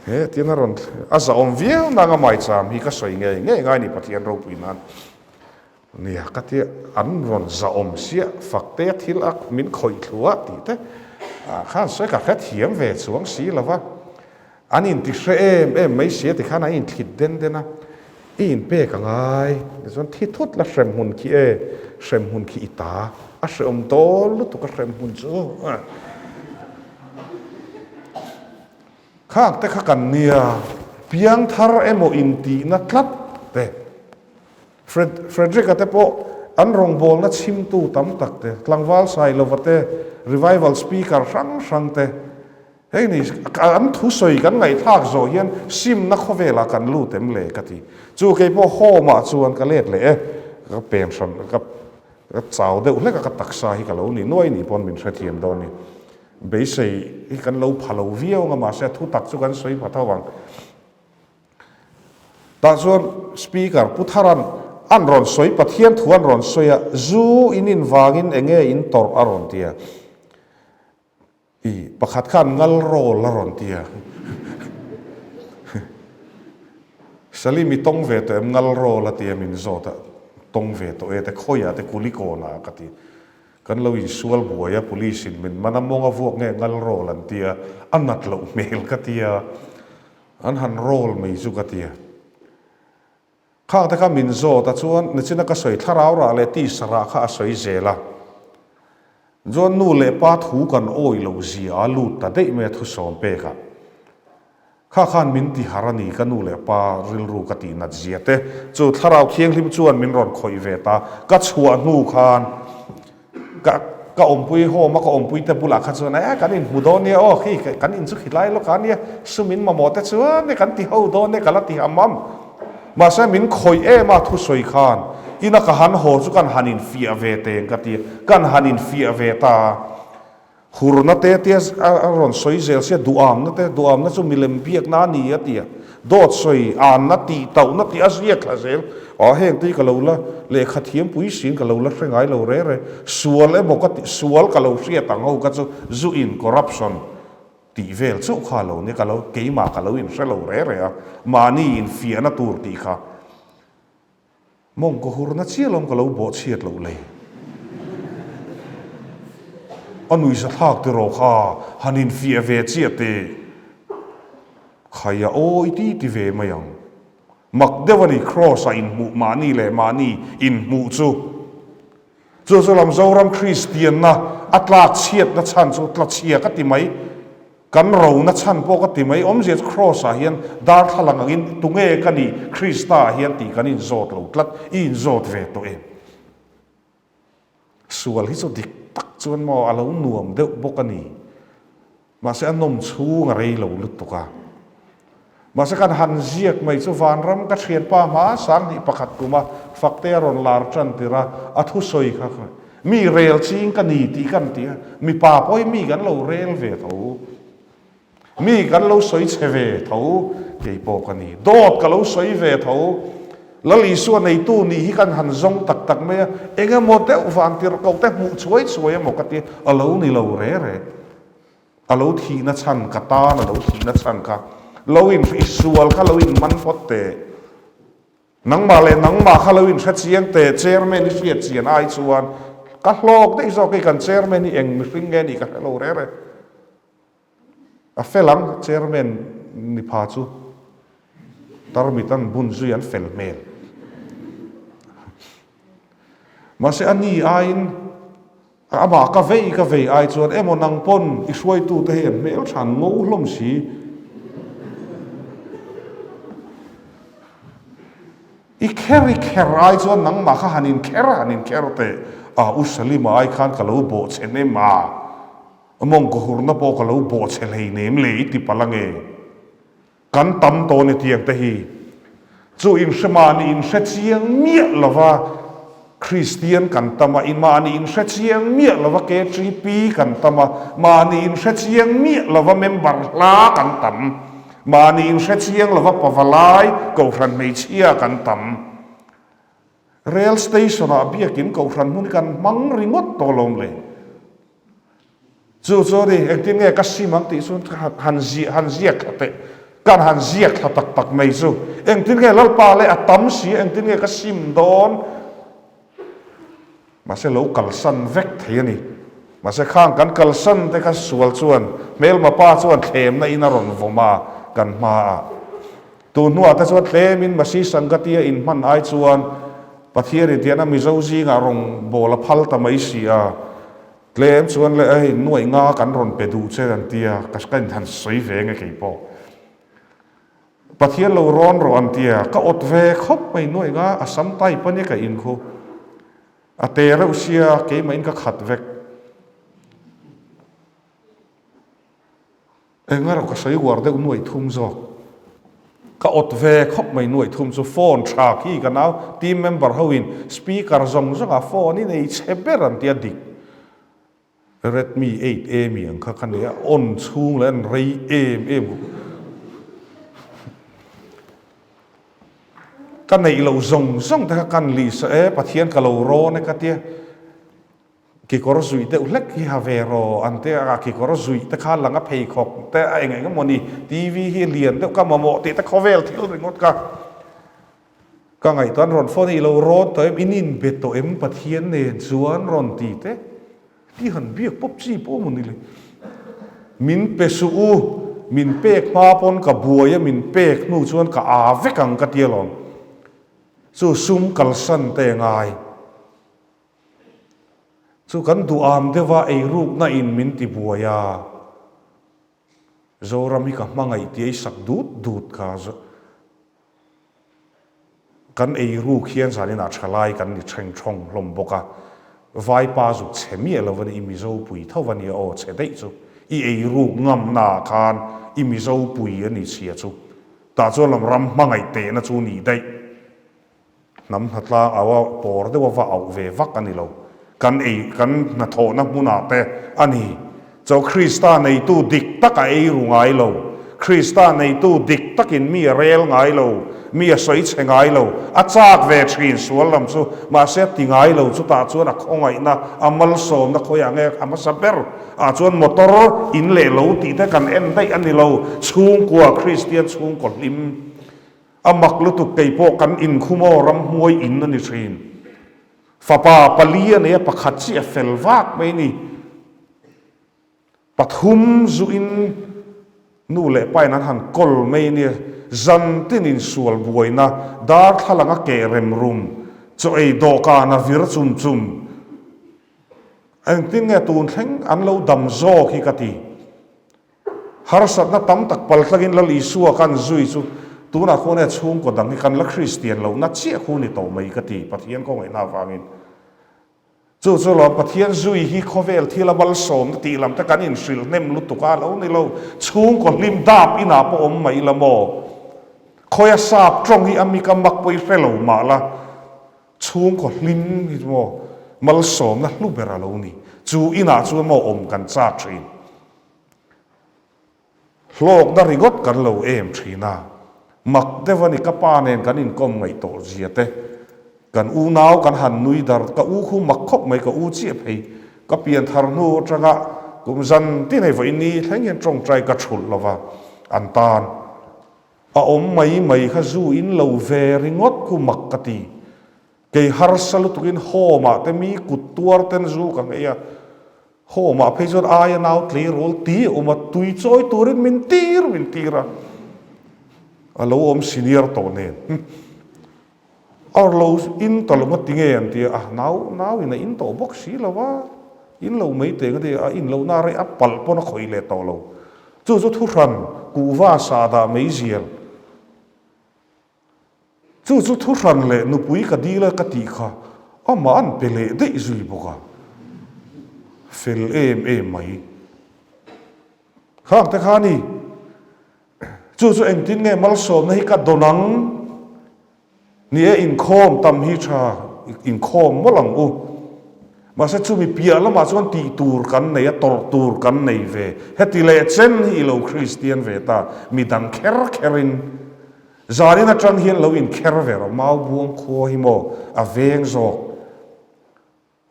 He tiang a rawn a zahawm viau nang a maicham hi ka sawi ngei ngei ngai ni Pathian ropui nan. Nia ka tia an rawn zahawm siah fak te thil a min khawih thlu a tih te khan sawi ka hrethiam ve chuang si lo va. An inti hre em em mai sia tikhan an inthlit den den a, i inpek a ngai. Tichuan thi thut la hremhmun khi e, hremhmun khi i ta, a hreawm dawn lutuk a hremhmun chu. Khak te kha kan nia, piangthar emaw intihna tlat te. Frederick-a te pawh an rawngbawlna chhimtu tam tak te, tlangval Sailova te, revival speaker hrang hrang te, Hei ni, an thusawi kan ngaihthlak zawh hian simna khawvelah kan lut em le ka ti. Chu kei pawh home ah chuan ka let leh e, ka pen hran, ka. Ka chau deuh hlek a, ka taksa hi ka lo ni nuai nih pawn min hrethiam dawn ni. Beisei hi kan lo pha lo viau ang a, mahse a thutak chu kan sawi pha tho ang. Tah chuan Speaker Pu Tharan an rawn sawi, Pathian thu an rawn sawi a, zu in in vangin eng nge in tawrh a rawn ti a. I pakhat khan ngal rawl a rawn ti a. Salim i tawng ve tawh em ngal rawl a ti a min zawt a, tawng ve tawh e te khawiah te kulikawnah ka ti. Kan lo insual buai a, police in min man a, mawng a vuak nge ngal rawl an ti a, a nat loh hmel ka ti a. An han roll mai chu ka ti a. Khang te kha min zawt a chuan nichina ka sawi thlarau rah leh tisa rah kha a sawi zel a. Chuan nu leh pa thu kan awih loh zia a lut ta daih mai a thusawm pek ah. Kha khan min ti har a ni ka nu leh pa rilru ka tih nat zia te chu thlarau thianghlim chuan min rawn khawih ve ta. Ka chhuah hnu khan Ka ka awmpui home a ka awmpui te bulah kha chuan eh kan inhmu dawn nia aw khi kan in chu khilai lawk a nia sum in mamawh te chuan e kan ti ho dawn e ka la ti ham am. Mahse min khawih em a thusawi khan ina ka han haw chu kan han infiah ve teng ka ti a, kan han infiah ve ta a. Hurna te tia a rawn sawi zel sia duhamna te, duhamna chu milem biakna a ni a ti a, dawt sawi anna tih tauhna tih a ziak thla zel. Aw heng te hi ka lo la lehkha thiampui siin ka lo la hre ngai lo re re, sual emaw ka tih, sual ka lo hriat ang ho kha chu zu in corruption tih vel chauh kha a lo nia, ka lo keimah ka lo inhre lo re re a, mahni infiahna tur tih kha. Mawngkaw hurna chiah lawm ka lo bawhchhiat loh lei. A nuisa thlak tiraw kha han infiah ve chiah teh. Khaia aw i ti ti ve mai ang. Mak deuh a ni Kraws ah inhmuh mahni leh mahni inhmuh chu. Chu chu lam Zoram Kristianna a tlak chhiatna chhan chu tlachhia ka ti mai. Kan rona chhan pawh ka ti mai, awmzia chu Kraws ah hian darthlalang angin tunge ka nih Krista ah hian tih kan inzawt lo tlat, i inzawt ve tawh em? Sual hi chu dik tak chuan maw a lo nuam deuh bawk a ni. Mahse a nawm chhung a rei lo lutuk a. Mahse kan han ziak mai chu vanram ka thianpa hma 21 kuma Fakte a rawn lar tan tir a, a thusawi kha kha mi rel ching ka ni tih kan ti a, mipa pawh hi mi kan lo rel ve tho, mi kan lo sawi chhe ve tho, kei pawh ka ni, dawt ka lo sawi ve tho, Lal Isua neitu nih hi kan han zawng tak tak mai a, eng emaw deuh vantirhkoh te hmuh chhuai chhuai emaw ka ti, a lo ni lo re re. A lo thihna chhan ka tan a lo thihna chhan kha lo in i sual kha lo in man phawt teh. Nangmah leh nangmah kha lo in hre chiang teh chairman i hriat chian ai chuan ka hlawk daih zawk hei kan chairman hi eng mihring nge nih ka hre lo rere. A fel ang chairman ni pha chu tarmit an bun zui an fel hmel. Mahse a ni aiin Amah ka vei ka vei ai chuan emaw nang pawn i hruaitute hi an hmel than ngo hlawm si. I kher i kher ai chuan nangmah kha han inkher han inkher teh a, U Salima ai khan ka lo bawh che nem a, mawngkaw hurna pawh ka lo bawh che hleinem le i ti palh ange. Kan tam tawh ni tiang te hi chu inhre mahni inhre chiang miah lova Kristian kan tam a, mahni inhre chiang miah lova KTP kan tam a, mahni inhre chiang miah lova member hla kan tam, mahni inhre chiang lova pavalai kohhran hmeichhia kan tam. Rail station ah biakin kohhran hmun hi kan hmang ringawt tawh lawm le. Chu chu a ni, engtin nge ka sim ang tih chu han ziah han ziak thla teh, kan han ziak thla tak tak mai chu. Engtin nge Lalpa leh a tam si a, engtin nge ka sim dawn? Mahse lo kalsan vek thei a ni. Mahse khang kan kalsan te kha sual chuan hmelma pa chuan thlemna in a rawn vawm a kan hmaah. Tun hnuah te chuan tlemin Masi Sangatia inhman ai chuan Pathian intiahna Mizo zingah rawn bawl a phal ta mai si a, tlem chuan le hei nuaih nga kan rawn pe duh che an ti a, ka ka inhan sawi ve nge kei pawh. Pathian lo rawn rawh an ti a, ka awt ve khawp mai nuaih nga a sam type a nia ka in khu. A te reuh sia keimah in ka khat vek. Eng erawh ka sawi uar deuh nuaih thum zawk. Ka awt ve khawp mai nuaih thum chu phone tha khi ka nau team member ho in speaker zawng zawng ah phone i nei chhe ber an tia dik Redmi 8 A mi ang kha ka nei a on chhung leh an rei em em ka neih loh zawng zawng te kha kan lih e Pathian ka lo rawn e ka tia. Kekawr zuih deuh hlek hi ha ve rawh an ti a, kekawr zuih te kha lang a pheikhawk te a eng eng emaw ni, TV hi lian deuh ka mamawh tih te khawvel thil ringawt ka ka ngaihtuah an rawn phone a i lo rawn tawh em, in inbe tawh em Pathian nen chuan rawn ti te ti han biak pawp chi pawh emaw ni le. Min pe suh u, min pek hma pawn ka buai a, min pek hnu chuan ka aa vek ang ka ti alawm. Chu sum kalsan te ngai. Chu kan duham deuha eirukna in min ti buai a, Zoram hi ka hmangaih tih ei sak dut dut kha kan eiruk hian zaninah thalai kan ni thleng thawng hlawm bawk a, Vaipa zuk chhe miah lo a ni, i Mizo pui tho a nia aw chhe daih chu, i eiruk ngamna ah khan i Mizo pui a ni chhia chu, tah chuan lam ram hmangaih tehna chu ni daih. Hnam hnatlang au a pawr deuh a va auh ve vak a ni lo. Kan ei kan hnathawhna hmunah te a ni. Cho Krista neitu dik tak a ei ru ngai lo. Krista neitu dik takin mi a rel ngai lo, mi a sawi chhe ngai lo. A chak ve thin sual lam chu, mahse a ti ngai lo. Chutah chuan a khawngaihna, a malsawmna khawiah nge a hmasa ber ah chuan motor in leh lo tih te kan en daih a ni lo. Chhungkua Kristian chhungkaw hlim A mak lutuk kei pawh kan inkhum aw ramhmuai in a ni thin. Fapa pali a nei a pakhat chi a fel vak mai ni. Pathum zuin nu leh pain an han kawl mai nia zan tin insual buaina darthlalang a keh rem rum chaw ei dawhkan a vir chum chum. Engtin nge tun thleng an lo dam zawk hi ka ti. Harsatna tam tak paltlangin Lal Isua kan zui chu tunah khuan e chhungkaw dang hi kan la Kristian lohna chiah khu ni tawh mai ka ti, Pathian kawngaihna avangin. Chu chu lawm Pathian zui hi khawvel thil a malsawmna tih lam te kan inhrilh hnem lutuk a lo ni lo, chhungkaw hlim dap inah pawh awm mai la maw? Khawia sap tawng hi a mi ka mak pawh i hre lo mah la, chhungkaw hlim hi chu maw malsawmna hlu ber a lo ni. Chu inah chuan maw awm kan chak thin. Hlawkna ringawt kan lo em thin a, mak deuh a ni, ka pa nen kan inkawm ngaih tawh zia te, kan unau kan han nui dar, ka u khu mak khawp mai, ka u chiah phei, ka pian thar hnu atanga kum zan tin hei vawiin ni thleng hian tawngtai ka thulh lo va, an tan a awm mai mai kha zu in lo ve ringawt khu mak ka ti. Kei harsa lutukin home ah te mi kut tuar ten zu ka nghei a, home ah phei chuan aia nau tleirawl ti a awm a, tui chawi turin min tir min tir a, a lo awm senior tawh nen a lo in ta lo nga ti nge an ti a, nau nau in a in tawh bawk si lo a, in lo mai teng a ti a, in lohna rei a palh pawn a khawih leh tawh lo, chu chu thuhran kuhva sahdah meizial. Chu chu thuhran leh nupui ka dil a ka tih kha amah an pe leh daih zui bawk a, fel em em mai. Khang te kha ni, chu chu engtin nge malsawmna hi ka dawn ang? Ni e, inkhawm tam hi tha, inkhawm mawlh ang u. Mahse chumi piah lamah chuan tih tur kan nei a, tawrh tur kan nei ve. Heti leh chen hi i lo Kristian ve ta, midang kher kherin Zanin atang hian lo inkher ve rawh, Maubuang khua hi maw a veng zawk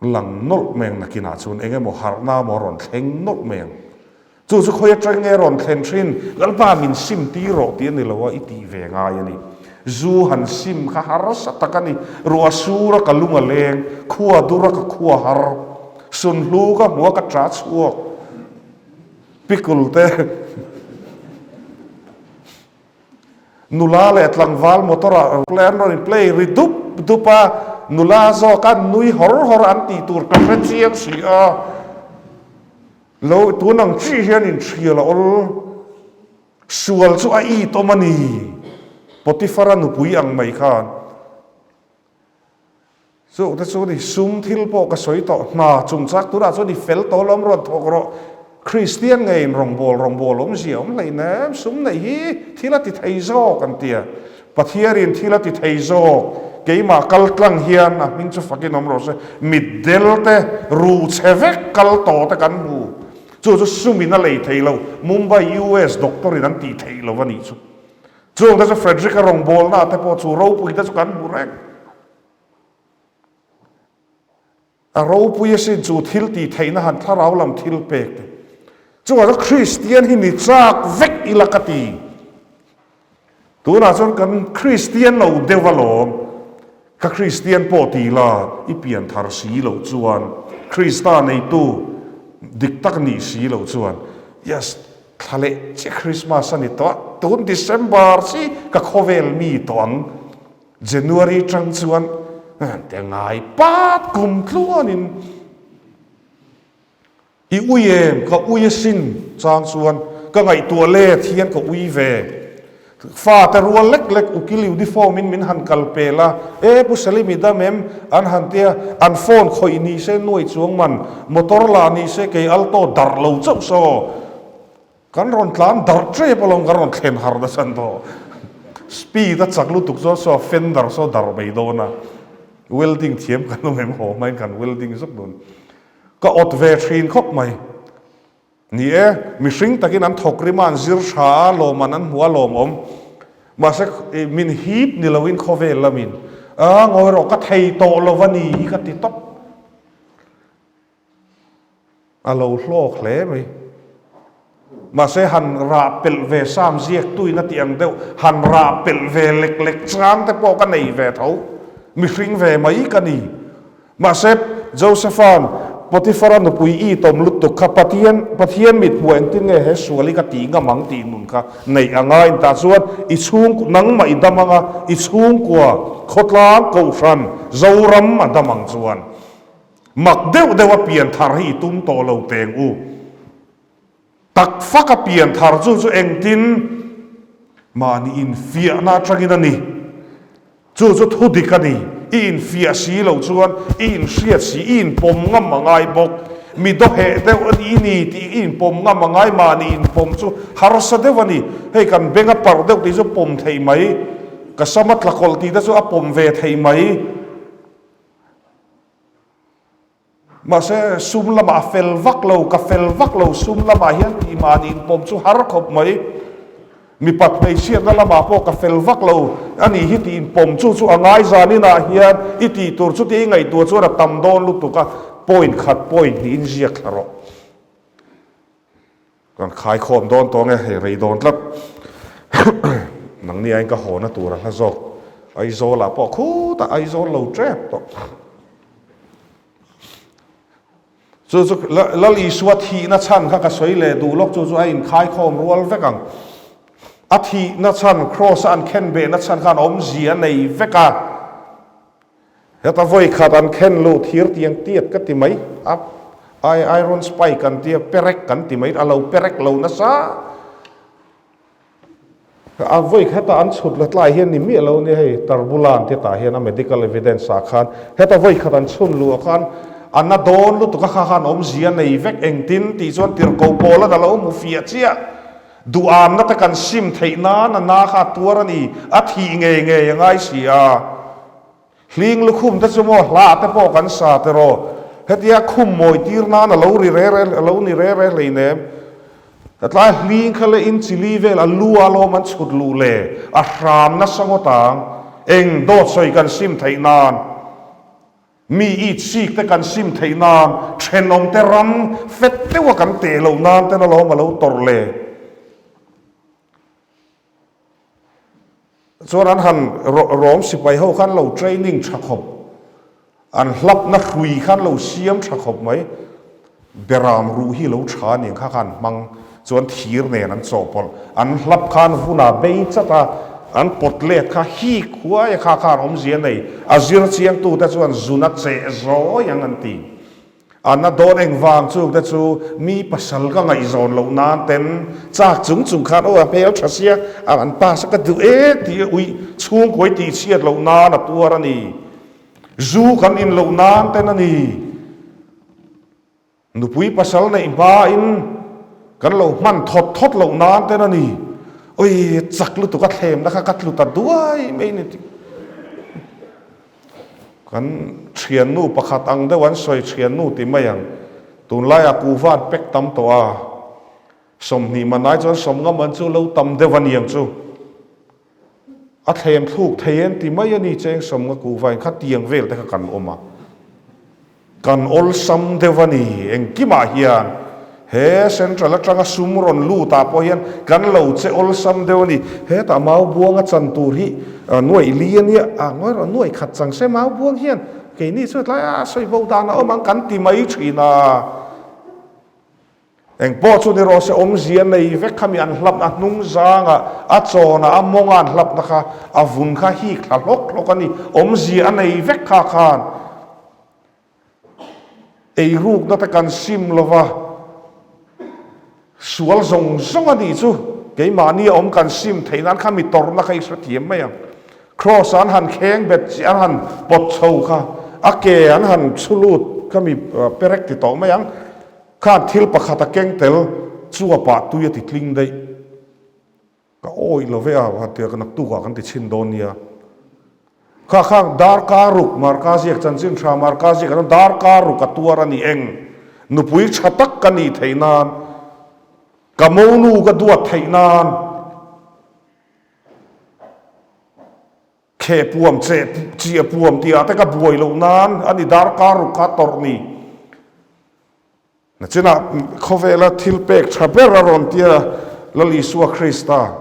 lang nawlh mai ang nakinah chuan eng emaw harhna maw a rawn thleng nawlh mai ang. Chu chu khawi atang nge rawn thlen thin, Lalpa min sim tir rawh tih a ni lo a, i tih ve ngai a ni. Zu han sim kha harsa tak a ni, ruah sur a ka lung a leng, khua dur a ka khua har, sunhlu ka hmu a ka ṭah chhuak, pickle te. Nula leh tlangval motor ah an rawn in play ri dup dup a, nula zawk a nui hawr hawr an tih tur ka hre chiang si a, lo tun ang chi hian in thial a awl, sual chu a it awm a ni, Potiphar-a nupui ang mai khan. Chu te chu ni sum thil pawh ka sawi tawh, hna chungchak tunah chuan i fel tawh lawm rawn thawk rawh. Kristian ngeiin rawngbâwl rawngbâwl awmzia awm hleinem, sum neih hi thil a ti thei zâwk an ti a. Pathianin thil a ti thei zâwk, keimah kal tlang hian a hming chu fakin awm rawh se, mitdel te, ruh chhe vek kal tawh te kan hmu. Chu chu sumin a lei thei lo, Mumbai US doctor in an tih theih lo a nih chu. Chung te chu Frederick-a rawngbâwlna te pawh chu ropui te chu kan hmu reng. A ropui asin chu thil tih theihna han thlarau lam thil pek te. Chuvang chuan Kristian hi ni chak vek ila ka ti. Tunah chuan kan Kristian lo deuh alawm. Ka Kristian pawh ti la i pian thar si loh chuan Krista neitu dik tak nih si loh chuan yes thla leh chiah Christmas a ni tawh a, tun December chi ka khawvel mi tawh ang. January tang chuan te ngai pat kum tluanin i ui em ka ui asin chang chuan ka ngaihtuah let hian ka ui ve. Fate rual lek lek ukil uniform in min han kal pel a, e Pu Salim i dam em? an han tia, an phone khawih ni se nuai chuang man, motor lah ni se kei alto darh lo chauh saw. Kan rawn tlan darh tep alawm kan rawn thlen har nasa an tawh. Speed a chak lutuk chuan saw fender saw darh mai dawn a, welding thiam kan awm em haw hmain kan welding zuk dawn. Ka awt ve thin khawp mai. Ni e, mihring takin an thawk rim a, an zir tha a, lawm an an hmu a lawmawm. Mahse min hip ni loin khawvel lamin a ngawi rawh ka thei tawh lo a ni hi ka ti tawp. A lo hlawk hle mai. Mahse han rah pelh ve sam ziak tuin a tih ang deuh, han rah pelh ve lek lek chang te pawh ka nei ve tho. Mihring ve mai ka ni. Mahse Josepha'n Potiphara nupui i tawm lutuk kha Pathian Pathian mit hmuh engtin nge he sual hi ka tih ngam ang tih nun kha neih a ngai tah chuan i chhung nangmah i dam anga i chhungkua khawtlang kohhran Zoram a dam ang chuan Mak deuh deuh a pian thar hi i tum tawh lo teng u. Tak fak a pian thar chu chu engtin mahni infiahna atangin a ni. Chu chu thu dik a ni. I infiah si loh chuan i inhriat si, i inpawm ngam a ngai bawk. Mi dawheh deuh a ni i ni tih i inpawm ngam a ngai, mahni inpawm chu harsa deuh a ni. Hei kan beng a parh deuh tih chu pawm theih mai, ka sam a tlakawlh tih te chu a pawm ve theih mai. Mahse, sum lamah a fel vak lo, ka fel vak lo, sum lamah hian tih mahni inpawm chu har khawp mai. Mipat hmeichhiatna lamah pawh ka fel vak lo a nih hi tih inpawm chu chu a ngai zaninah hian i tih tur chuti i ngaihtuah chuan a tam dawn lutuk a, point khat point hnih in ziak thla rawh. Kan khaikhawm dawn tawng e, hei rei dawn tlat. Nangni aiin ka hawna tur a hla zawk. Aizawlah pawh khutah Aizawl lo tep tawh. Chu chu Lal Isua thihna chhan kha ka sawi leh duh lawk chu chu a inkhaikhawm rual vek ang. A thihna chhan, Kraws a an khenbehna chhan khan awmzia a nei vek a. Heta vawi khat an khen luh thir tiang tiat ka ti mai a, iron spike an tia perek kan ti mai, a lo perek lo nasa. A vawi khata an chhut la tlai hian ni miah lo nia hei Tarbula an ti tah hian a medical evidence ah khan heta vawi khat an chhun luh ah khan a na dawn lutuk a kha khan awmzia nei vek engtin tih chuan tirhkoh pawl a lo hmu fiah chiah. Duhamna te kan sim theih nan a na kha a tuar a ni, a thih ngei ngei a ngai si a. Hling lukhum te chu maw hlah te pawh kan sa tiraw, hetia khum mawi tir nan a lo ri re re a lo ni re re hleinem. Hetlai hling kha leh in chili vel a lu a lawm an chhut luh le a hram nasa ngawt ang, eng dawt sawi kan sim theih nan. Mi it sik te kan sim theih nan, thenawm te ram fet deuha kan teh loh nan ten alawm a lo tawrh le. Chuan an han rawm sipai ho khan lo training tha khawp, an hlapna hrui khan lo siam tha khawp mai. Beram ruh hi lo tha aniang kha khan hmang chuan thir nen an chawhpawlh. An hlap khan vunah bei chat a, an pawt let kha hik huai a kha khan awmzia nei. A zir chiangtute chuan zun a cheh zawi ang an ti. A na dawn engvang chungte chu mi pasal ka ngaihzawn loh nan ten chak chung chung khan aw a hmel tha sia a an pass a ka duh e tih a uih chhungkuai tihchhiat loh nan a tuar a ni. Zu kan in loh nan ten a ni. Nupui pasal neih hmain Kan lo hman thawt thawt loh nan ten a ni. Oi, chak lutuk a thlemna kha ka tlu ta duai mai ni tih. Kan thiannu pakhat ang deuh an sawi thiannu ti mai ang. Tunlaiah kuhva an pek tam tawh a. 20 man ai chuan 50 man chu lo tam deuh a ni ang chu. A thlem thluk thei en ti mai a ni cheng 50 kuhva in kha tiang vel te kha kan awm a. Kan awlsam deuh a ni engkimah hian he central atanga sum rawn lut ah pawh hian kan lo che awlsam deuh a ni. Hetah mau buang a chan tur hi nuaih li a nia, a ngawi rawh nuaih khat chang se mau buang hian keini chu tlai a sawi bo dan a awm ang kan ti mai thin a. Eng pawh chu ni rawh se awmzia nei vek kha mi an hlap a hnung zanga a chawn a a mawnga an hlapna kha a vun kha hik thla hlawk hlawk a ni. Awmzia a nei vek kha khan eirukna te kan sim lova sual zawng zawng a nih chu keimahni a awm kan sim theih nan kha mi tawrhna kha i hrethiam mai ang. Kraws an han kheng bet chi an han pawt chho kha a ke an han chhu lut kha mi perek ti tawh mai ang. Khan thil pakhat a keng tel chuapah tui a ti tling daih. Ka awih lo ve a, han tia naktukah kan ti chhin dawn nia. Kha kha darkar ruk Marka ziak chanchin tha Marka ziak an darkar ruk a tuar a ni eng. Nupui tha tak ka nih theih nan, ka monu ka duat theih nan, Kheh puam cheh chiah puam tih ah te ka buai loh nan a ni darkar ruk kha tawrh ni. Nachinah khawvela thil pek tha ber a rawn tia Lal Isua Krista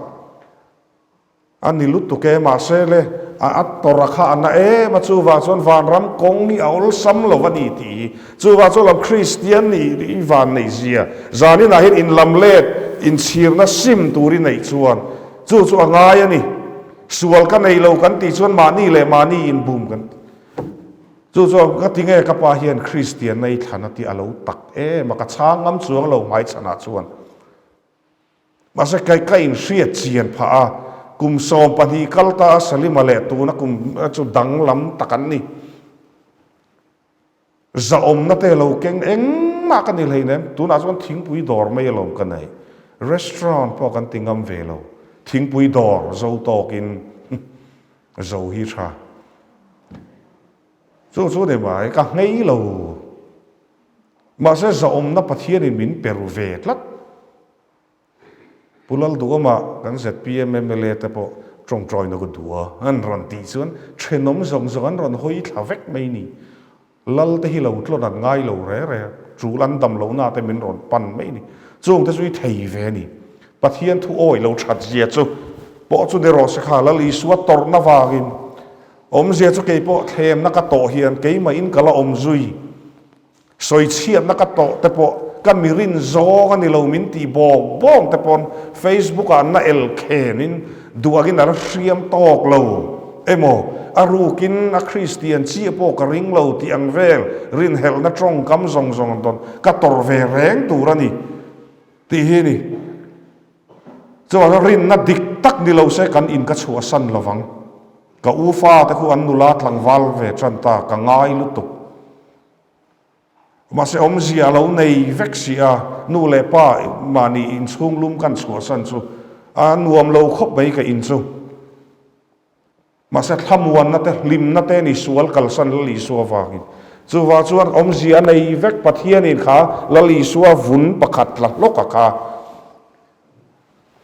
a ni lutuk e mahse le a a tawrh a kha a na em a chuvang chuan vanram kawng hi a awlsam lo a ni tih hi chuvang chuan lam Kristian nih i van neih zia zaninah hian inlam let inchhirna sim tur i neih chuan chu chu a ngai a ni. Sual ka nei lo kan tih chuan mahni leh mahni inbum kan ti. Chu chuan ka ti nge ka pa hian Kristianna i thlan a tih a lo tak em a, ka chhang ngam chuang lo hmaichhanah chuan. Mahse ka ka inhriat chian phah a, kum 12 kal ta a Salima leh tuna kum chu danglam tak an ni. Zahawmna te lo keng engmah ka ni hleinem, tunah chuan thingpui dawr mai alawm ka nei. Restaurant pawh kan ti ngam ve lo, thingpui dawr zo tawkin zo hi tha. Chu chu ni mai, ka nghei lo. Mahse zahawmna Pathianin min pe ru ve tlat. Pu Lalduhawma kan zpm mla te pawh tawngtawina ka duh a, an rawn tih chuan thenawm zawng zawng an rawn hawi thla vek mai ni. Lal te hi lo tlawn an ngai lo re re, tul an dam lohna te min rawn pan mai ni. Chung te chu i thei ve a ni. Pathian thu awi lo that zia chu pawh chu ni rawh se kha Lal Isua tawrhna vangin awmzia chu kei pawh thlemna ka tawh hian keimahin ka la awm zui. Sawichhiatna ka tawh te pawh ka mi rin zawng a ni lo min tih bawk bawng te pawn Facebook ah na el khen in duangin a la hriam tawk lo emaw a rukin a Kristian chiah pawh ka ring lo tih ang vel rinhelhna tawngkam zawng zawng an tawn ka tawrh ve reng tur a ni tih hi a ni. Chuan rinna dik tak ni lo se kan in ka chhuahsan lovang. Ka u fate khu an nula tlangval ve tan ta ka ngai lutuk. Mahse awmzia a lo nei vek si a, nu leh pa mahni inchhung lum kan chhuahsan chu a nuam lo khawp mai ka in chu. Mahse thlamuanna te hlimna te ni sual kalsan Lal Isua vangin. Chuvang chuan awmzia a nei vek Pathianin kha Lal Isua vun pakhat tla hlawk a kha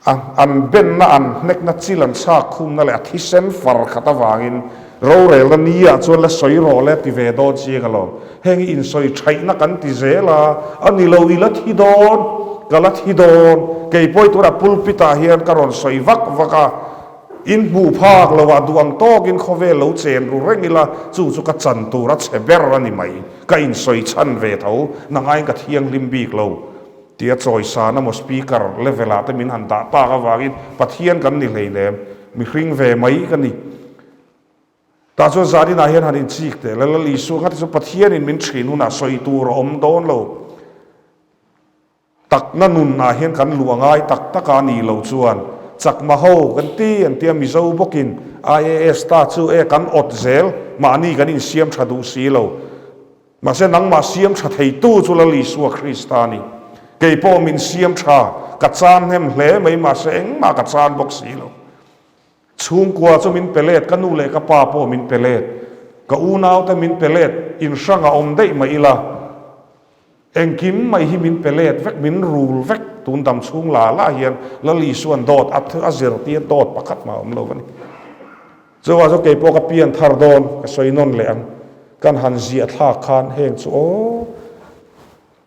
a an benna an hnekna chil an chhak khumna leh a thisen far khat avangin rorelna ni ah chuan la sawi rawh le ti ve dawn chiang alawm. Heng hi insawi thaihna kan ti zel a, a ni lo i la thi dawn, ka la thi dawn, kei pawh i tunah pulpit ah hian ka rawn sawi vak vak a, In hmuh phak lo ah duh ang tawkin khawvel lo chen ru reng ila, chu chu ka chan tur a chhe ber a ni mai. Ka insawi chhan ve tho, nangaiin ka thianghlim bik lo. Tia chawisan emaw speaker level ah te min han dah tak avangin Pathian kan ni hleinem, mihring ve mai ka ni. Tah chuan zaninah hian han inchik teh la, Lal Isua kha ti chu Pathianin min thin hunah sawi tur a awm dawn lo. Takna nun ah hian kan luh a ngai tak tak a nih loh chuan Chakma ho kan ti an tia Mizo bawkin IAS ta chu e kan awt zel mahni kan insiam tha duh si lo. Mahse nangmah siam tha theitu chu Lal Isua Krista a ni. Kei pawh min siam tha, ka chan hnem hle mai mahse engmah ka chan bawk si lo. Chhungkua chu min pe let, ka nu leh ka pa pawh min pe let, ka unaute min pe let, in hrang a awm daih mai ila, engkim mai hi min pe let vek, min rul vek, tun dam chhung la la hian Lal Isua'n dawt a a zirtir dawt pakhat mah a awm lo a ni. Chuvang chu kei pawh ka pian thar dawn, ka sawi nawn leh ang, kan han ziah thlak khan heng chu aw.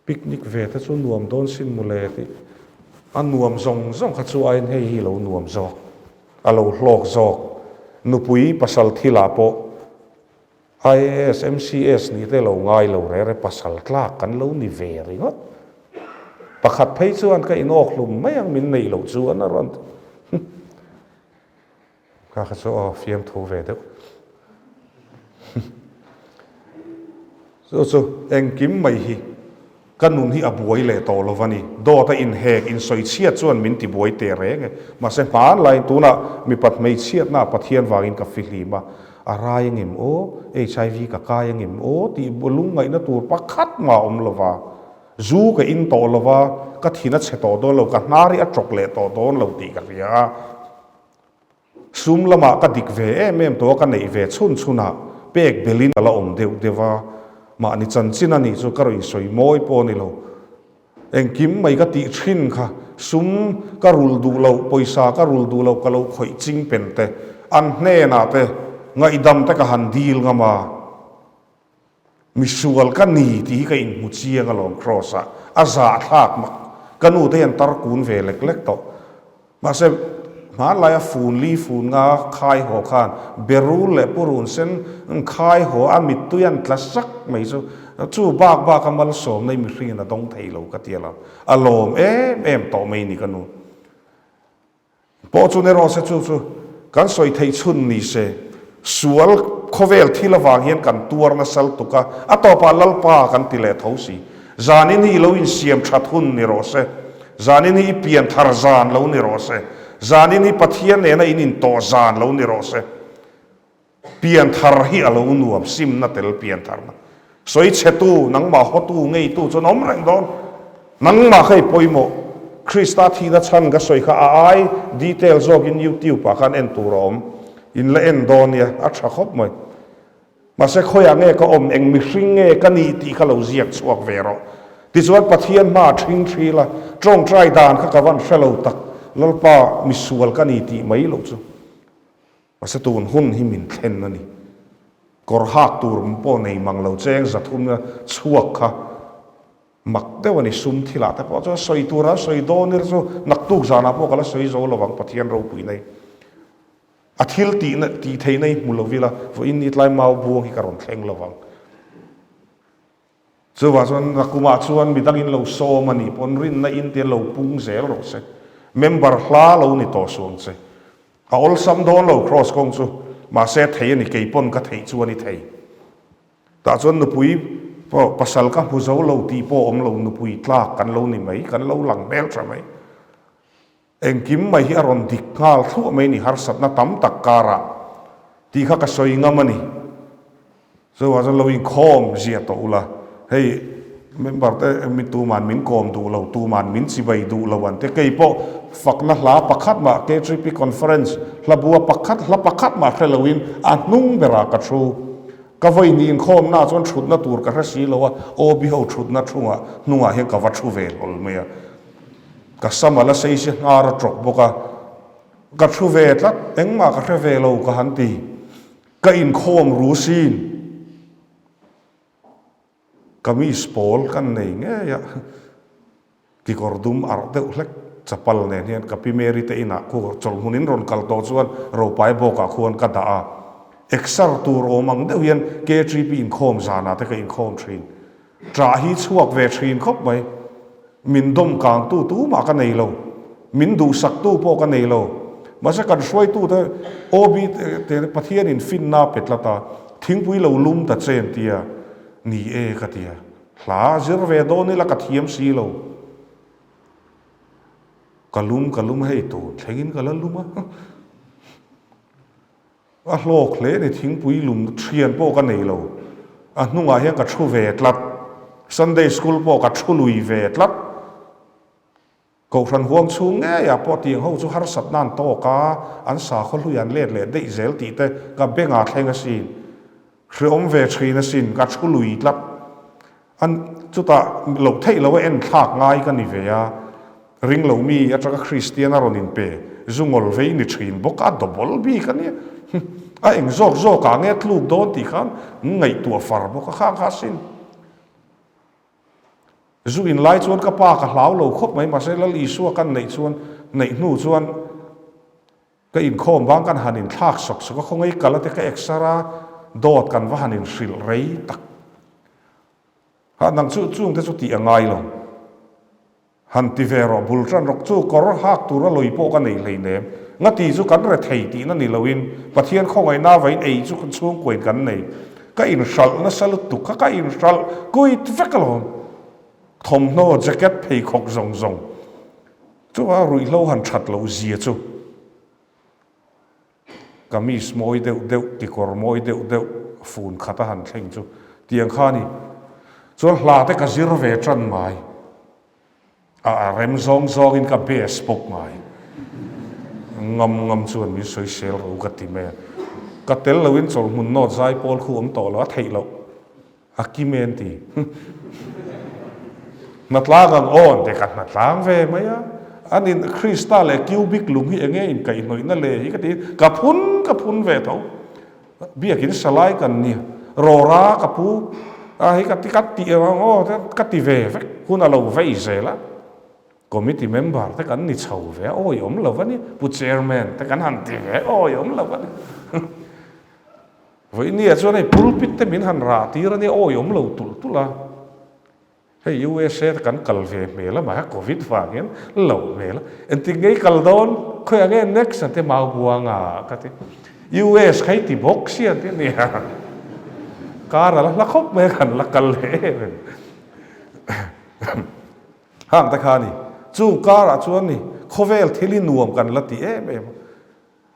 Picnic ve te chu nuam dawn sin mawle tih a nuam zawng zawng kha chu aiin hei hi lo nuam zawk, a lo hlawk zawk. Nupui pasal thilah pawh IAS, MCS nih te lo ngai lo reh reh pasal tlak kan lo ni ve ringawt. Pakhat phei chuan ka inawk hlum mai ang min neih loh chuan a rawn ti. Kha kha chu aw fiamthu ve deuh. Chu chu engkim mai hi ka nun hi a buai leh tawh lo va ni. Dawt a inhek insawi chhiat chuan min ti buai teh reng e. Mahse hmanlaiin tunah mipat hmeichhiatna ah Pathian vangin ka fihlim a, a rai angem aw, HIV ka kai angem aw tih lungngaihna tur pakhat mah a awm lo va. Zu ka in tawh lo va, ka thin a chhe tawh dawn lo, ka hnar hi a tawk leh tawh dawn lo tih ka hria a. Sum lamah ka dik ve em em tawh a, ka neih ve chhun chhunah pek belin ka la awm deuh deuh a, mahni chanchin a nih chu ka rawn insawi mawi pawh a ni lo. Engkim mai ka tih thin kha, sum ka rulh duh loh, pawisa ka rulh duh loh ka lo khawih ching pen te, an hnenah te ngaihdam te ka han dil ngam a. Misual ka ni tih hi ka inhmu chiang alawm Kraws ah a zahthlak mak ka nu te hian tar kun ve lek lek tawh. Mahse hmanlai a fun li fun nga khai haw khan berul leh purun sen khai haw a mittui an tla sak mai chu chu bak bak a malsawmna i mihringin a dawng thei lo ka ti alawm a lawm em em tawh mai ni ka nu. Pawh chu ni rawh se chu chu kan sawi theih chhun ni se, sual khawvel thil avang hian kan tuar nasal tuk a, a tawpah Lalpa kan ti leh tho si. Zanin hi i lo insiam that hun ni rawh se, zanin hi i pian thar zan lo ni rawh se, zanin hi Pathian nena in intawh zan lo ni rawh se. Pianthar hi a lo nuam, simna tel piantharna. Sawi chhetu, nangmah hawtu, ngeitu chuan awm reng dawn. Nangmah kha i pawimawh. Krista thihna chhan ka sawi kha a ai detail zawkin YouTube ah khan en tur a awm. In la en dawn nia, a tha khawp mai. Mahse khawiah nge ka awm, eng mihring nge ka nih tih kha lo ziak chhuak ve rawh. Tichuan Pathian hma a ṭhing ṭhil a, ṭawngṭai dan kha ka van hre lo tak, Lalpa misual ka ni tih mai loh chu. Mahse tun hun hi min thlen a ni. Kawr hak tur pawh nei mang lo cheng zathumna chhuak kha mak deuh a ni. Sum thilah te pawh chuan sawi tura sawi dawn ila chu naktuk zanah pawh ka la sawi zo lovang Pathian ropui nei. A thil tihna tih theihna hi hmu lo ila vawiin ni tlai mau buang hi ka rawn thleng lovang. Chuvah chuan nakumah chuan midangin lo sawm a nih pawn rinna in te lo pung zel rawh se. Member hla lo ni tawh suang che. A awlsam dawn lo Kraws kawng chu, mahse thei a ni, kei pawn ka theih chuan i thei. Tah chuan nupui pawh pasal ka hmu zo lo tih pawh awm lo, nupui tlak kan lo ni mai, kan lo lang hmel tha mai. Engkim mai hi a rawn dik nghal thluah mai ni harsatna tam tak karah tih kha ka sawi ngam a ni. Chuvang chuan lo inkhawm zia tawh ula, hei member te mi tuman min kawm duh lo, tuman min chibai duh lo an ti. Kei pawh fakna hla pakhat mah KTP conference hla bua pakhat hla pakhat mah hre loin a hnung berah ka thu. Ka vawi hnih inkhawmnaah chuan thutna tur ka hre si lo a, OB ho thutna thungah hnungah hian ka va thu ve hlawl mai a. Ka sam a la sei si hnar a tawk bawk a, ka thu ve tlat, engmah ka hre ve lo ka han ti. Ka inkhawm ru sin. Kamis pawl kan nei ngei a, kekawr dum arh deuh hlek chapal nen hian ka pi Mary te inah khu chawlhmun in rawn kal tawh chuan ropai bawkah khuan ka dah a. Exer tur awm ang deuh hian KTP inkhawm zanah te ka inkhawm thin. Ṭah hi chhuak ve ṭhin khawp mai. Min dawm kangtu tumah ka nei lo. Min duhsaktu pawh ka nei lo. Mahse kan hruaitute OB te Pathianin finna a pe tlat a, thingpui lo lum ta che an tia, ni e ka tia. Hla zir ve dawn ila ka thiam si lo. Ka lum ka lum hei tun thlengin ka la lum a. A hlawk hle ni thingpui lum thian pawh ka nei lo. A hnungah hian ka thu ve tlat. Sunday school pawh ka thu lui ve tlat. Kohhran huang chhung ngeiah pawh tiang ho chu harsatna an tawk a, an sakhaw hlui an let leh daih zel tih te ka bengah thleng asin. Hreawm ve thin asin, ka thu lui tlat. An chutah loh theih lo a en thlak ngai ka ni ve a, ring lo mi atanga Kristian a rawn inpe zu ngawl vei ni thin bawk a, double bik a nia. A eng zawk zawk ah nge tluk dawn tih khan ngaihtuah far bawk a khang kha asin. Zu in lai chuan ka pa ka hlau lo khawp mai, mahse Lal Isua kan neih chuan neih hnu chuan ka inkhawm vang kan han inthlak sawk sawk a, khawngaih kal a te ka exer a, dawt kan va han inhrilh rei tak. Ha nang chu chung te chu tih a ngai lo. Han ti ve rawh, bul tan rawk chu kawr hak tura lawi pawh ka nei hleinem. Ngati chu kan re thei tihna ni loin Pathian khawngaihna vain ei chu kan chhungkuain kan nei. Ka inhralh nasa lutuk kha ka inhralh kuit vek alawm. Thawmhnaw, jacket, pheikhawk zawng zawng chu a ruihhlo han that loh zia chu. Kamis mawi deuh deuh, kekawr mawi deuh deuh fun khat a han thleng chu tiang kha a ni. Chuan hla te ka zir ve tan mai. A a rem zawng zawngin ka best bawk mai. Ngam ngam chuan min sawisel ro ka ti mai a. Ka tel loin chawlhmun nawt zai pawl khu awm tawh lo a theih loh. A kim e an ti. Hnatlang ang aw an ti ka hnatlang ve mai a. An in Krista leh cubic lung hi enge inkaihhnawihna le hi ka ti. Ka phun ka phun ve tho. Biakin salai kan ni. Rawra ka pu a hi ka ti ka ti ang aw ka ti ve vek. Hun a lo vei zel a. Committee member te kan ni chho ve a, awi awm lo a ni. Pu Chairman te kan han ti ve a, awi awm lo a ni. Vawinia chuan hei pulpit te min han rah tir a nia, awi awm lo tulh tulh a. Hei USA te kan kal ve hmel a, mahse Covid vang hian loh hmel a. Engtik nge i kal dawn? Khawiah nge next an ti Maubuanga ka ti. US kha i ti bawk sia an ti a nia. Kar a la hla khawp mai a kan la kal leh em em. Hang te kha a ni. Chung karah chuan ni khawvel thil hi nuam kan la ti em em a.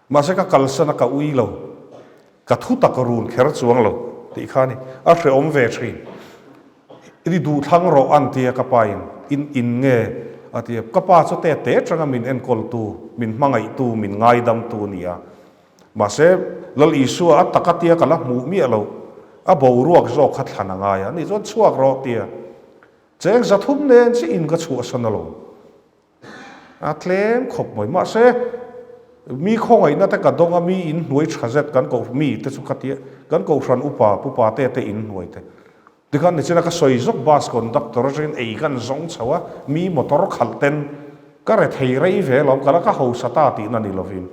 Mahse ka kalsan a ka ui lo, ka thu tak run kher chuang lo tih kha a ni. A hrehawm ve thin. I duh thlang rawh an tia ka pa in, in in nge a ti a. Ka pa chu te te atanga min enkawltu, min hmangaihtu, min ngaidamtu a ni a. Mahse Lal Isua a taka tia ka la hmuh miah lo, a boruak zawk kha thlan a ngai a. Ani chuan chhuak rawh tia cheng 300 nen chiah in ka chhuahsan alawm. A tlem khawp mai. Mahse, mi khawngaihna te ka dawng a, mi in hnuai tha zet kan koh mi te chu ka ti a, kan kohhran upa pupa te te in hnuai te. Tikhan nichina ka sawi zawk bus conductor atangin ei kan zawng chho a, mi motor khalh ten ka re thei rei ve alawm, ka la ka hausa ta tihna ni lovin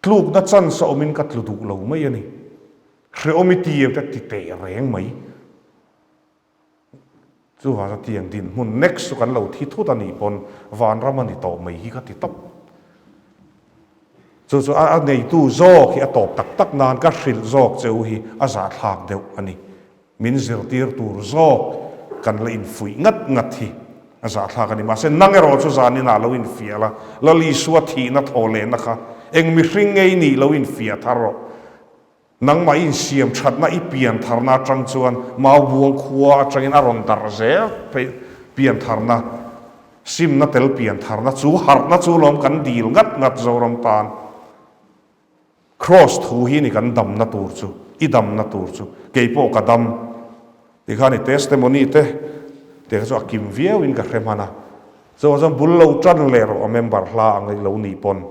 tlukna chance a awmin ka tlu duh lo mai a ni. Hreawm i ti em te ti teh reng mai. Chuvanga tiang dinhmun next chu kan lo thi thut a nih pawn vanram a ni tawh mai hi ka ti tawp. Chu chu a neitu zawk hi a tawp tak tak nan ka hrilh zawk che u hi a zahthlak deuh a ni. Min zirtir tur zawk kan la infuih ngat ngat hi a zahthlak a ni. Mahse nang erawh chu zaninah lo infiah la, Lal Isua thihna thaw lehna kha eng mihring ngei nih lo infiah thar rawh. Nangmah i insiam thatna i pian tharna atang chuan Maubuang khua atangin a rawn darh zel phei pian tharna, simna tel pian tharna chu harhna chu lawm kan dil ngat ngat Zoram tan. Kraws thu hi ni kan damna tur chu, i damna tur chu, keipawh ka dam tikhan i testimony te te kha chu a kim viau in ka hre hman a. Chuvang chuan bul lo tan leh rawh a member hla ang i lo nih pawn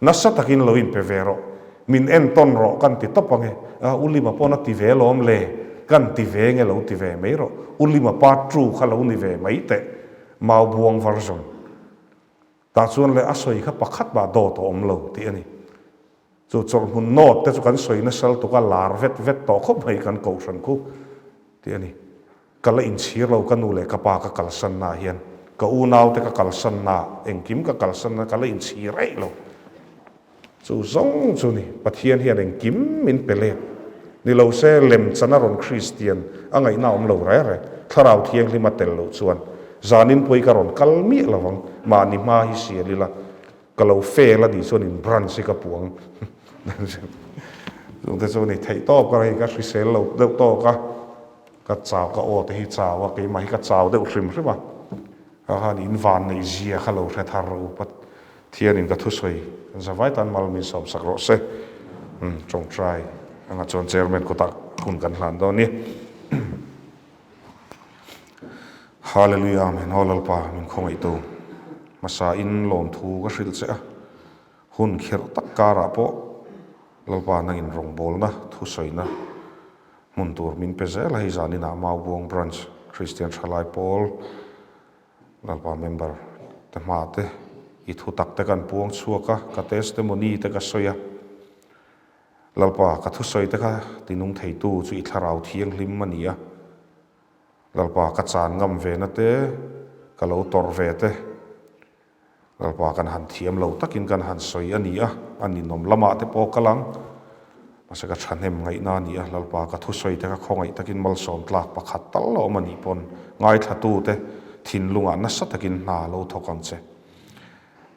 nasa takin lo inpe ve rawh, min entawn rawh kan ti tawp ange, a U Lima pawn a ti ve lawm le, kan ti ve nge lo ti ve mai rawh, U Lima part two kha lo ni ve mai teh, Maubuang version tah chuan leh a sawi kha pakhat mah dawt a awm lo tih a ni. Chu chawlhmun nawt te chu kan sawi nasal tuk a lar vet vet tawh khawp mai kan kohhran khu tih a ni. Ka la inchhir lo ka nu leh ka pa ka kalsan naah hian ka unau te ka kalsan naah engkim ka kalsan na ka la inchhir eih lo. Chu zawng chu ni Pathian hian engkim min pe let ni lo se lemchan a rawn Kristian a ngaihna awm lo re re Thlarau Thianghlim a tel loh chuan zanin pawhi ka rawn kal miah lo ang mahni hma hi sial ila Ka lo fail a nih chuan in branch hi ka puang chung te chu ni theih tawk a hei ka hrisel lo deuh tawk a, ka chau ka aw te hi chau a keimah hi ka chau deuh hrim hrim a. Kha khan in van neih zia kha lo hre thar rawh u Pathianin ka thusawi kan zavai tan mal min sawm sak rawh se. Umm tawngtai anga chuan chairman kutah hun kan hlan dawn ni. Hallelujah Amen Aw Lalpa min khawngaihtu hmasa in lawmthu ka hrilh che a, hun khirh tak karah pawh Lalpa nangin rawngbawlna thusawina hmun tur min pe zel a, hei zaninah Maubuang Branch Kristian Thalai Pawl Lalpa member te hma te i thu tak te kan puang chhuak a, ka testimony te ka sawi a, Lalpa ka thusawi te kha tinung theitu chu i thlarau thianghlim a ni a, Lalpa ka chan ngam ve na te, ka lo tawrh ve te, Lalpa kan han thiam lo takin kan han sawi a ni a, a ninawm lamah te pawh kal ang. Mahse ka thahnem ngaihna a ni a, Lalpa ka thusawi te kha khawngaih takin malsawm tlak pakhat tal a awm a nih pawn ngaithlatu te thinlungah nasa takin hna lo thawk ang che.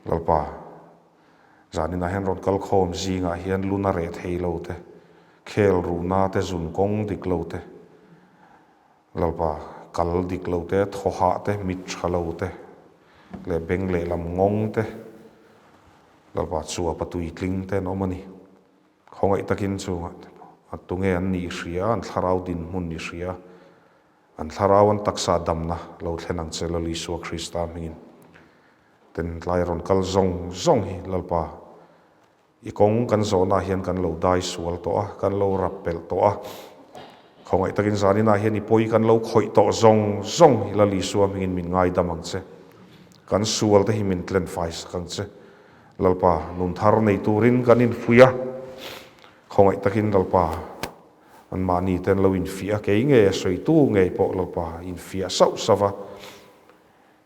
Lalpa, zaninah hian rawn kal khawm zingah hian luna reh thei lo te, khel ruhna te, zun kawng dik lo te, Lalpa, kal dik lo te, thaw hah te, mit tha lo te, leh beng lehlam ngawng te, Lalpa chuapa tuitling te an awm a ni. Khawngaih takin chu a tunge an nih hria, an thlarau dinhmun ni hria, an thlarau an taksa damna lo thlen ang che Lal Isua Krista hmingin. Ten tlai rawn kal zawng zawng hi Lalpa I kawng kan zawhnaah hian kan lo dai sual tawh a, kan lo rap pelh tawh a. Khawngaih takin zaninah hian i pawi kan lo khawih tawh zawng zawng hi Lal Isua hmingin min ngaidam ang che. Kan sual te hi min tlen fai sak ang che. Lalpa, nun thar nei turin kan infuih a. Khawngaih takin Lalpa, anmahni te an lo infiah a, kei nge a sawitu ngei pawh Lalpa infiah sauh sauh va.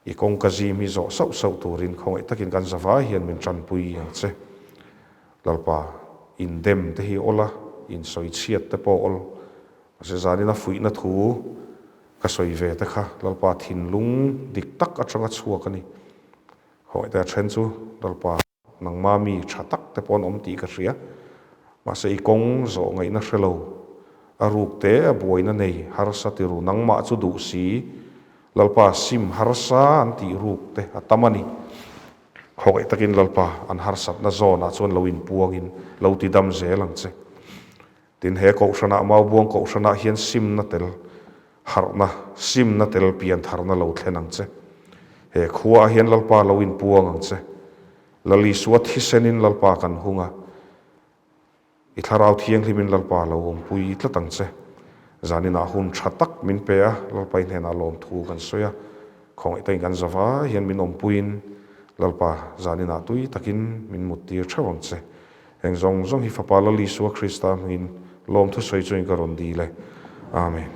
I kawngka zim hi zawh sauh sauh turin khawngaih takin kan zavai hian min tanpui ang che. Lalpa, indem te hi awl a, insawi chhiat te pawh awl. Mahse zanin a fuihna thu ka sawi ve te kha Lalpa thinlung dik tak atanga chhuak a ni. Khawngaih te a then chu Lalpa. Nangma mi tha tak te pawh an awm tih ka hria. Mahse i kawng zawh ngaihna hre lo. A ruk te a buaina nei harsa ti ru nangmah chu duh si. Lalpa sim harsa an tih ruk te a tam a ni. Khawngaih takin Lalpa an harsatna zawnah chuan lo inpuangin lo ti dam zel ang che. Tin he kohhranah Maubuang kohhranah hian simna tel harhna, simna tel piantharna lo thlen ang che. He khuaah hian Lalpa lo inpuang ang che. Lal Isua thisenin Lalpa kan hung a, i Thlarau Thianghlimin Lalpa lo awmpui tlat ang che. Zaninah hun tha tak min pe a, Lalpa i hnenah lawmthu kan sawi a, khawngaih takin kan zavai hian min awmpuiin Lalpa zaninah tui takin min muttir theuh ang che. Heng zawng zawng hi Fapa Lal Isua Krista hmingin lawmthu sawi chuin ka rawn dil e. Amen.